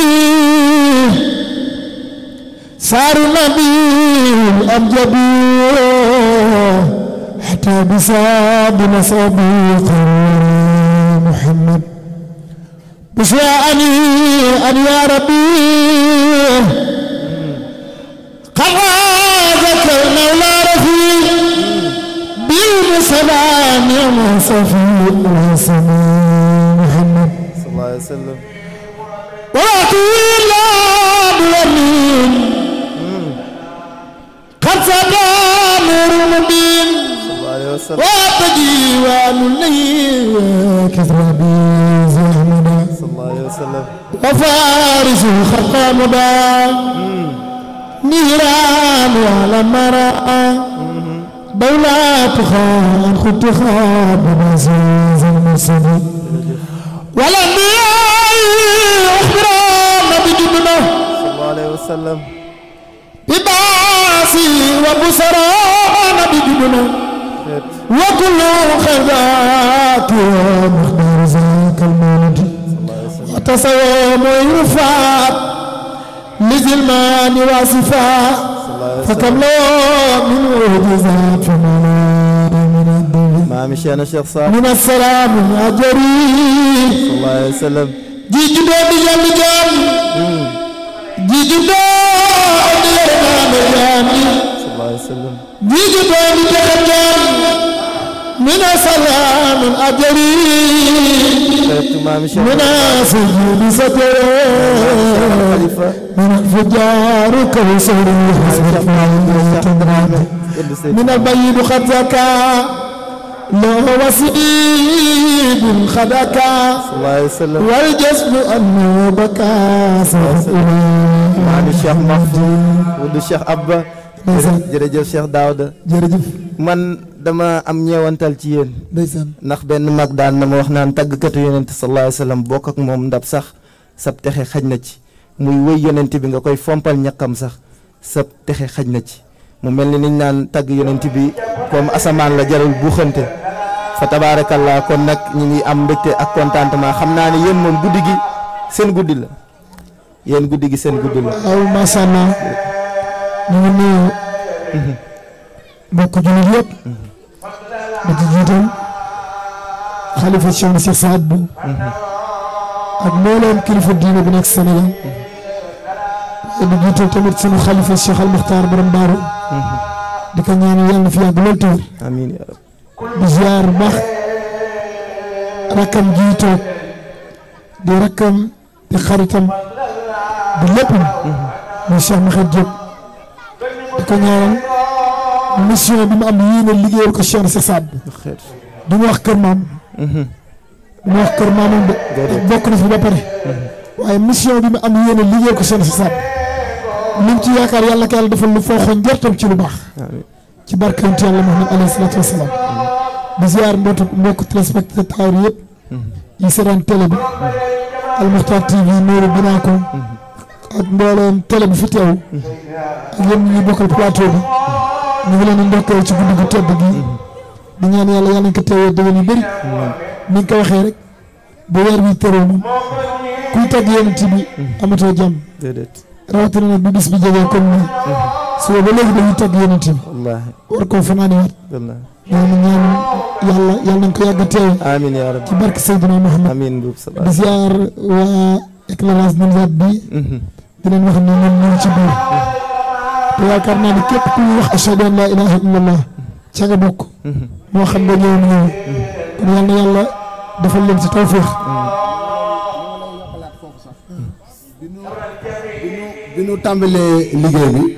saaru nabiyul amjadi hatta bisabi nasabi Muhammad بشاءني أن يا ربي قد ذكرنا ولا رفيق بالمسلام يا صفي محمد صلى الله عليه وسلم ولا طويل باليمين قد سقى نور المبين صلى الله عليه وسلم وتجيوان الليل كثر بزهمنا صلى الله عليه وسلم وفارس الخلق مدى نيران وعلى مرأة دولاتها أن خطها بمزيز المرسل والأنبياء أخبرنا بجبنا صلى الله عليه وسلم بباسي وبصرانا بجبنا وكل خيرات ومقدار ذاك المولد وتصوم ويرفع لزلمان وصفاء فكم له من معجزات من الدنيا ما مشينا شيخ صاحب من السلام يا جرير صلى الله عليه وسلم جيجي دو بجام بجام جيجي دو بجام صلى الله عليه وسلم جيجي دو بجام من السلام أجري من سجود ستر من الفجار كوسر من البيض قد زكى له وسيد خدكى والجسم أنه بكى مع الشيخ محفوظ والشيخ أبا jërëjëf Cheikh Daouda jërëjëf man dama am ñeewantal ci yéen ndeysaan ndax benn mag daan na ma wax naan tàggkatu yonent sallallahu alayhi wa sallam bokk ak moom ndab sax sab texe xaj na ci muy wëy yonent bi nga koy fompal ñaqam sax sab texe xaj na ci mu mel ni niñ naan tagg yonent bi comme asamaan la jarul buuxante fa tabaarakallaa kon nag ñi ngi am mbégte ak contentement xam naa ne yéen moom guddi gi seen guddi la yéen guddi gi seen guddi la aw macha allah ñu ngi nuyu mbokk jullit yëpp ba ci jiital xalifa Cheikh Saad Bou ak mbooleem kilifa diine bu nekk Sénégal di jiital tamit sunu xalifa Cheikh Al Muxtaar borom Daaru di ko ñaan yàlla na fi yàgg lool tawar amiin yaa rabbi di ziar bu baax rakkam jiitoog di rakkam di xaritam di léppam muy Cheikh Makhad Diop di ko ñaanal mission bi mu am yéene liggéeyal ko Cheikh Saad Bou du mu wax kër maam du mu wax kër maamam de bokk na fi ba pare waaye mission bi mu am yéene liggéeyal ko Cheikh Saad Bou li mu ci yaakaar yàlla ko yàlla defal lu foo xoon njortam ci lu baax ci barke yonent yàlla Muhammad alayhi salaatu wasalaam di ziar mbokk téléspectateur yëpp yi seetaan télé bi Al Moukhtar TV Nourou Binaako ak mbooleem télé bi fi teew ak yéen ñi bokkal plateau bi ñu ngi leen di ndokkeel ci guddi gu tedd gi di ñaan yàlla yàlla nañ ko teewee déwén yu bëri ni nga ko waxee rek bu weer bi teroo moom kuy tagg yonent bi amatoo jàmm rawatina nag bi bis bi jógee comme nii suba ba léegi dañuy tagg yonent bi war koo fanaani waat ñaan yàlla nañ ko yàgg a teewe amiin yaa rabbi ci barke Seydina Muhammad amiin di ziar waa éclairage Nimzatt bi di leen wax ne ñoom ñu ngi ci biir te yaakaar naa ne képp ku wax ashhadu an laa ilaaha illallah ca nga bokk moo xam nga ñëw ñëw kon yal na yàlla defal leen ci tawféex bi ñu tàmbalee liggéey bi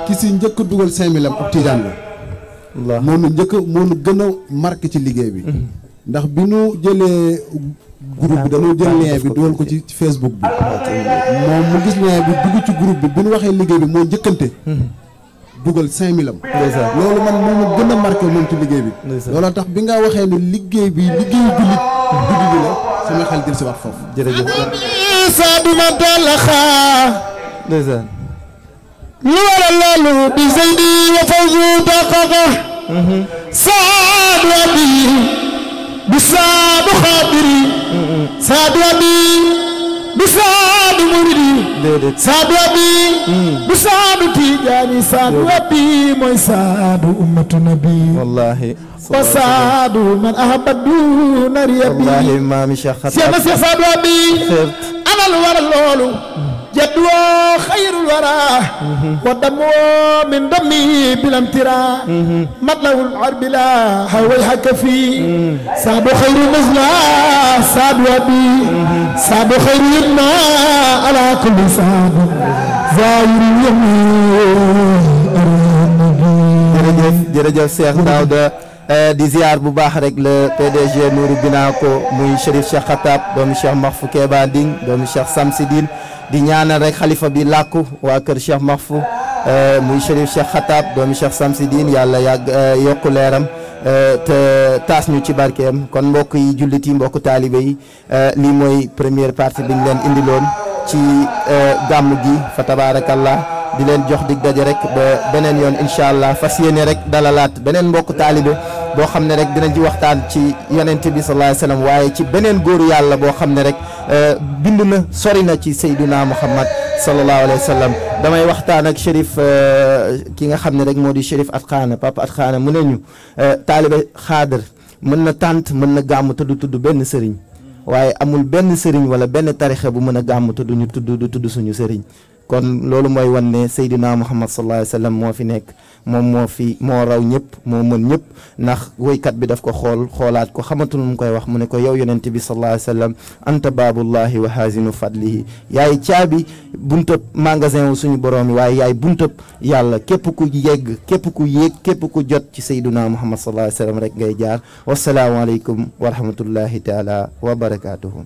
ki si njëkk a dugal 5000 am ab tijaan la moo nu gën a marqué ci liggéey bi ndax bi ñu jëlee groupe bi dañoo jël lien bi dugal ko ci Facebook bi moom mu gis lien bi dugg ci groupe bi ñu waxee liggéey bi moo njëkkante dugal 5000 am loolu man moo ma gën a marqué moom ci liggéey bi looloo tax bi nga waxee ne liggéey bi liggéeyu jullit guddi bi la sama xel jël si waat foofu jërëjëf saaduma dalaxa ndeysaan lu waral loolu di zeydi wa fawzu daqaqa saadu abi bi saadu xaabiri saadu abi bi saadu muridi saadu abi bi saadu tijaani saadu abi mooy saadu ummatu nabi wallahi wa saadu man ahabba duna riyabi wallahi maami Cheikh Khatab saadu abi ana lu waral loolu jadwoo xayrul wara wa damoo min dami bilam tira matlawul arbila haway haka fi saadu xayru nazla saadu abi saadu xayru yibna ala kulli saadu zahir yami jërëjëf Cheikh Daouda di ziar bu baax rek le PDG Nourou Binaako muy Chérif Cheikh Khatab doomu Cheikh Mahfou Keba Nding doomu Cheikh Samsidine di ñaanal rek xalifa bi làkku waa kër Cheikh Mahfou muy Chérif Cheikh Khatab doomu Cheikh Samsidine yàlla yàgg yokku leeram te taas ñu ci barkeem kon mbokk yi jullit yi mbokk taalibe yi lii mooy première partie bi ñu leen indiloon ci gàmm gi fa tabaarakallah di leen jox dig daje rek ba beneen yoon incha allah fas yéene rek dalalaat beneen mbokk taalibe boo xam ne rek dinañ ci waxtaan ci yonent bi sallallahu alayhi wasallam waaye ci beneen góoru yàlla boo xam ne rek bind na sori na ci Seydina Muhammad sallallahu alayhi wasallam damay waxtaan ak Chérif ki nga xam ne rek moo di Chérif Atkhana Papa Atkhana mu ne ñu taalibe xaadar mën na tànt mën na gàmm te du tudd benn sëriñ waaye amul benn sëriñ wala benn tarixa bu mën a gàmm te duñu tudd suñu sëriñ kon loolu mooy wan ne Seydina Muhammad sallallahu alayhi wa sallam moo fi nekk moom moo raw ñëpp moo mën ñëpp ndax woykat bi daf ko xoolaat ko xamatul mu koy wax mu ne ko yow yonent bi sallallahu alayhi wa sallam anta baabullahi wa haazinu fadlihi yaay caabi buntab magasin wu suñu borom yi waaye yaay buntab yàlla képp ku yegg képp ku yéeg képp ku jot ci Seydina Muhammad sallallahu alayhi wa sallam rek ngay jaar wasalaamualeykum wa rahmatullahi taala wa barakaatuhu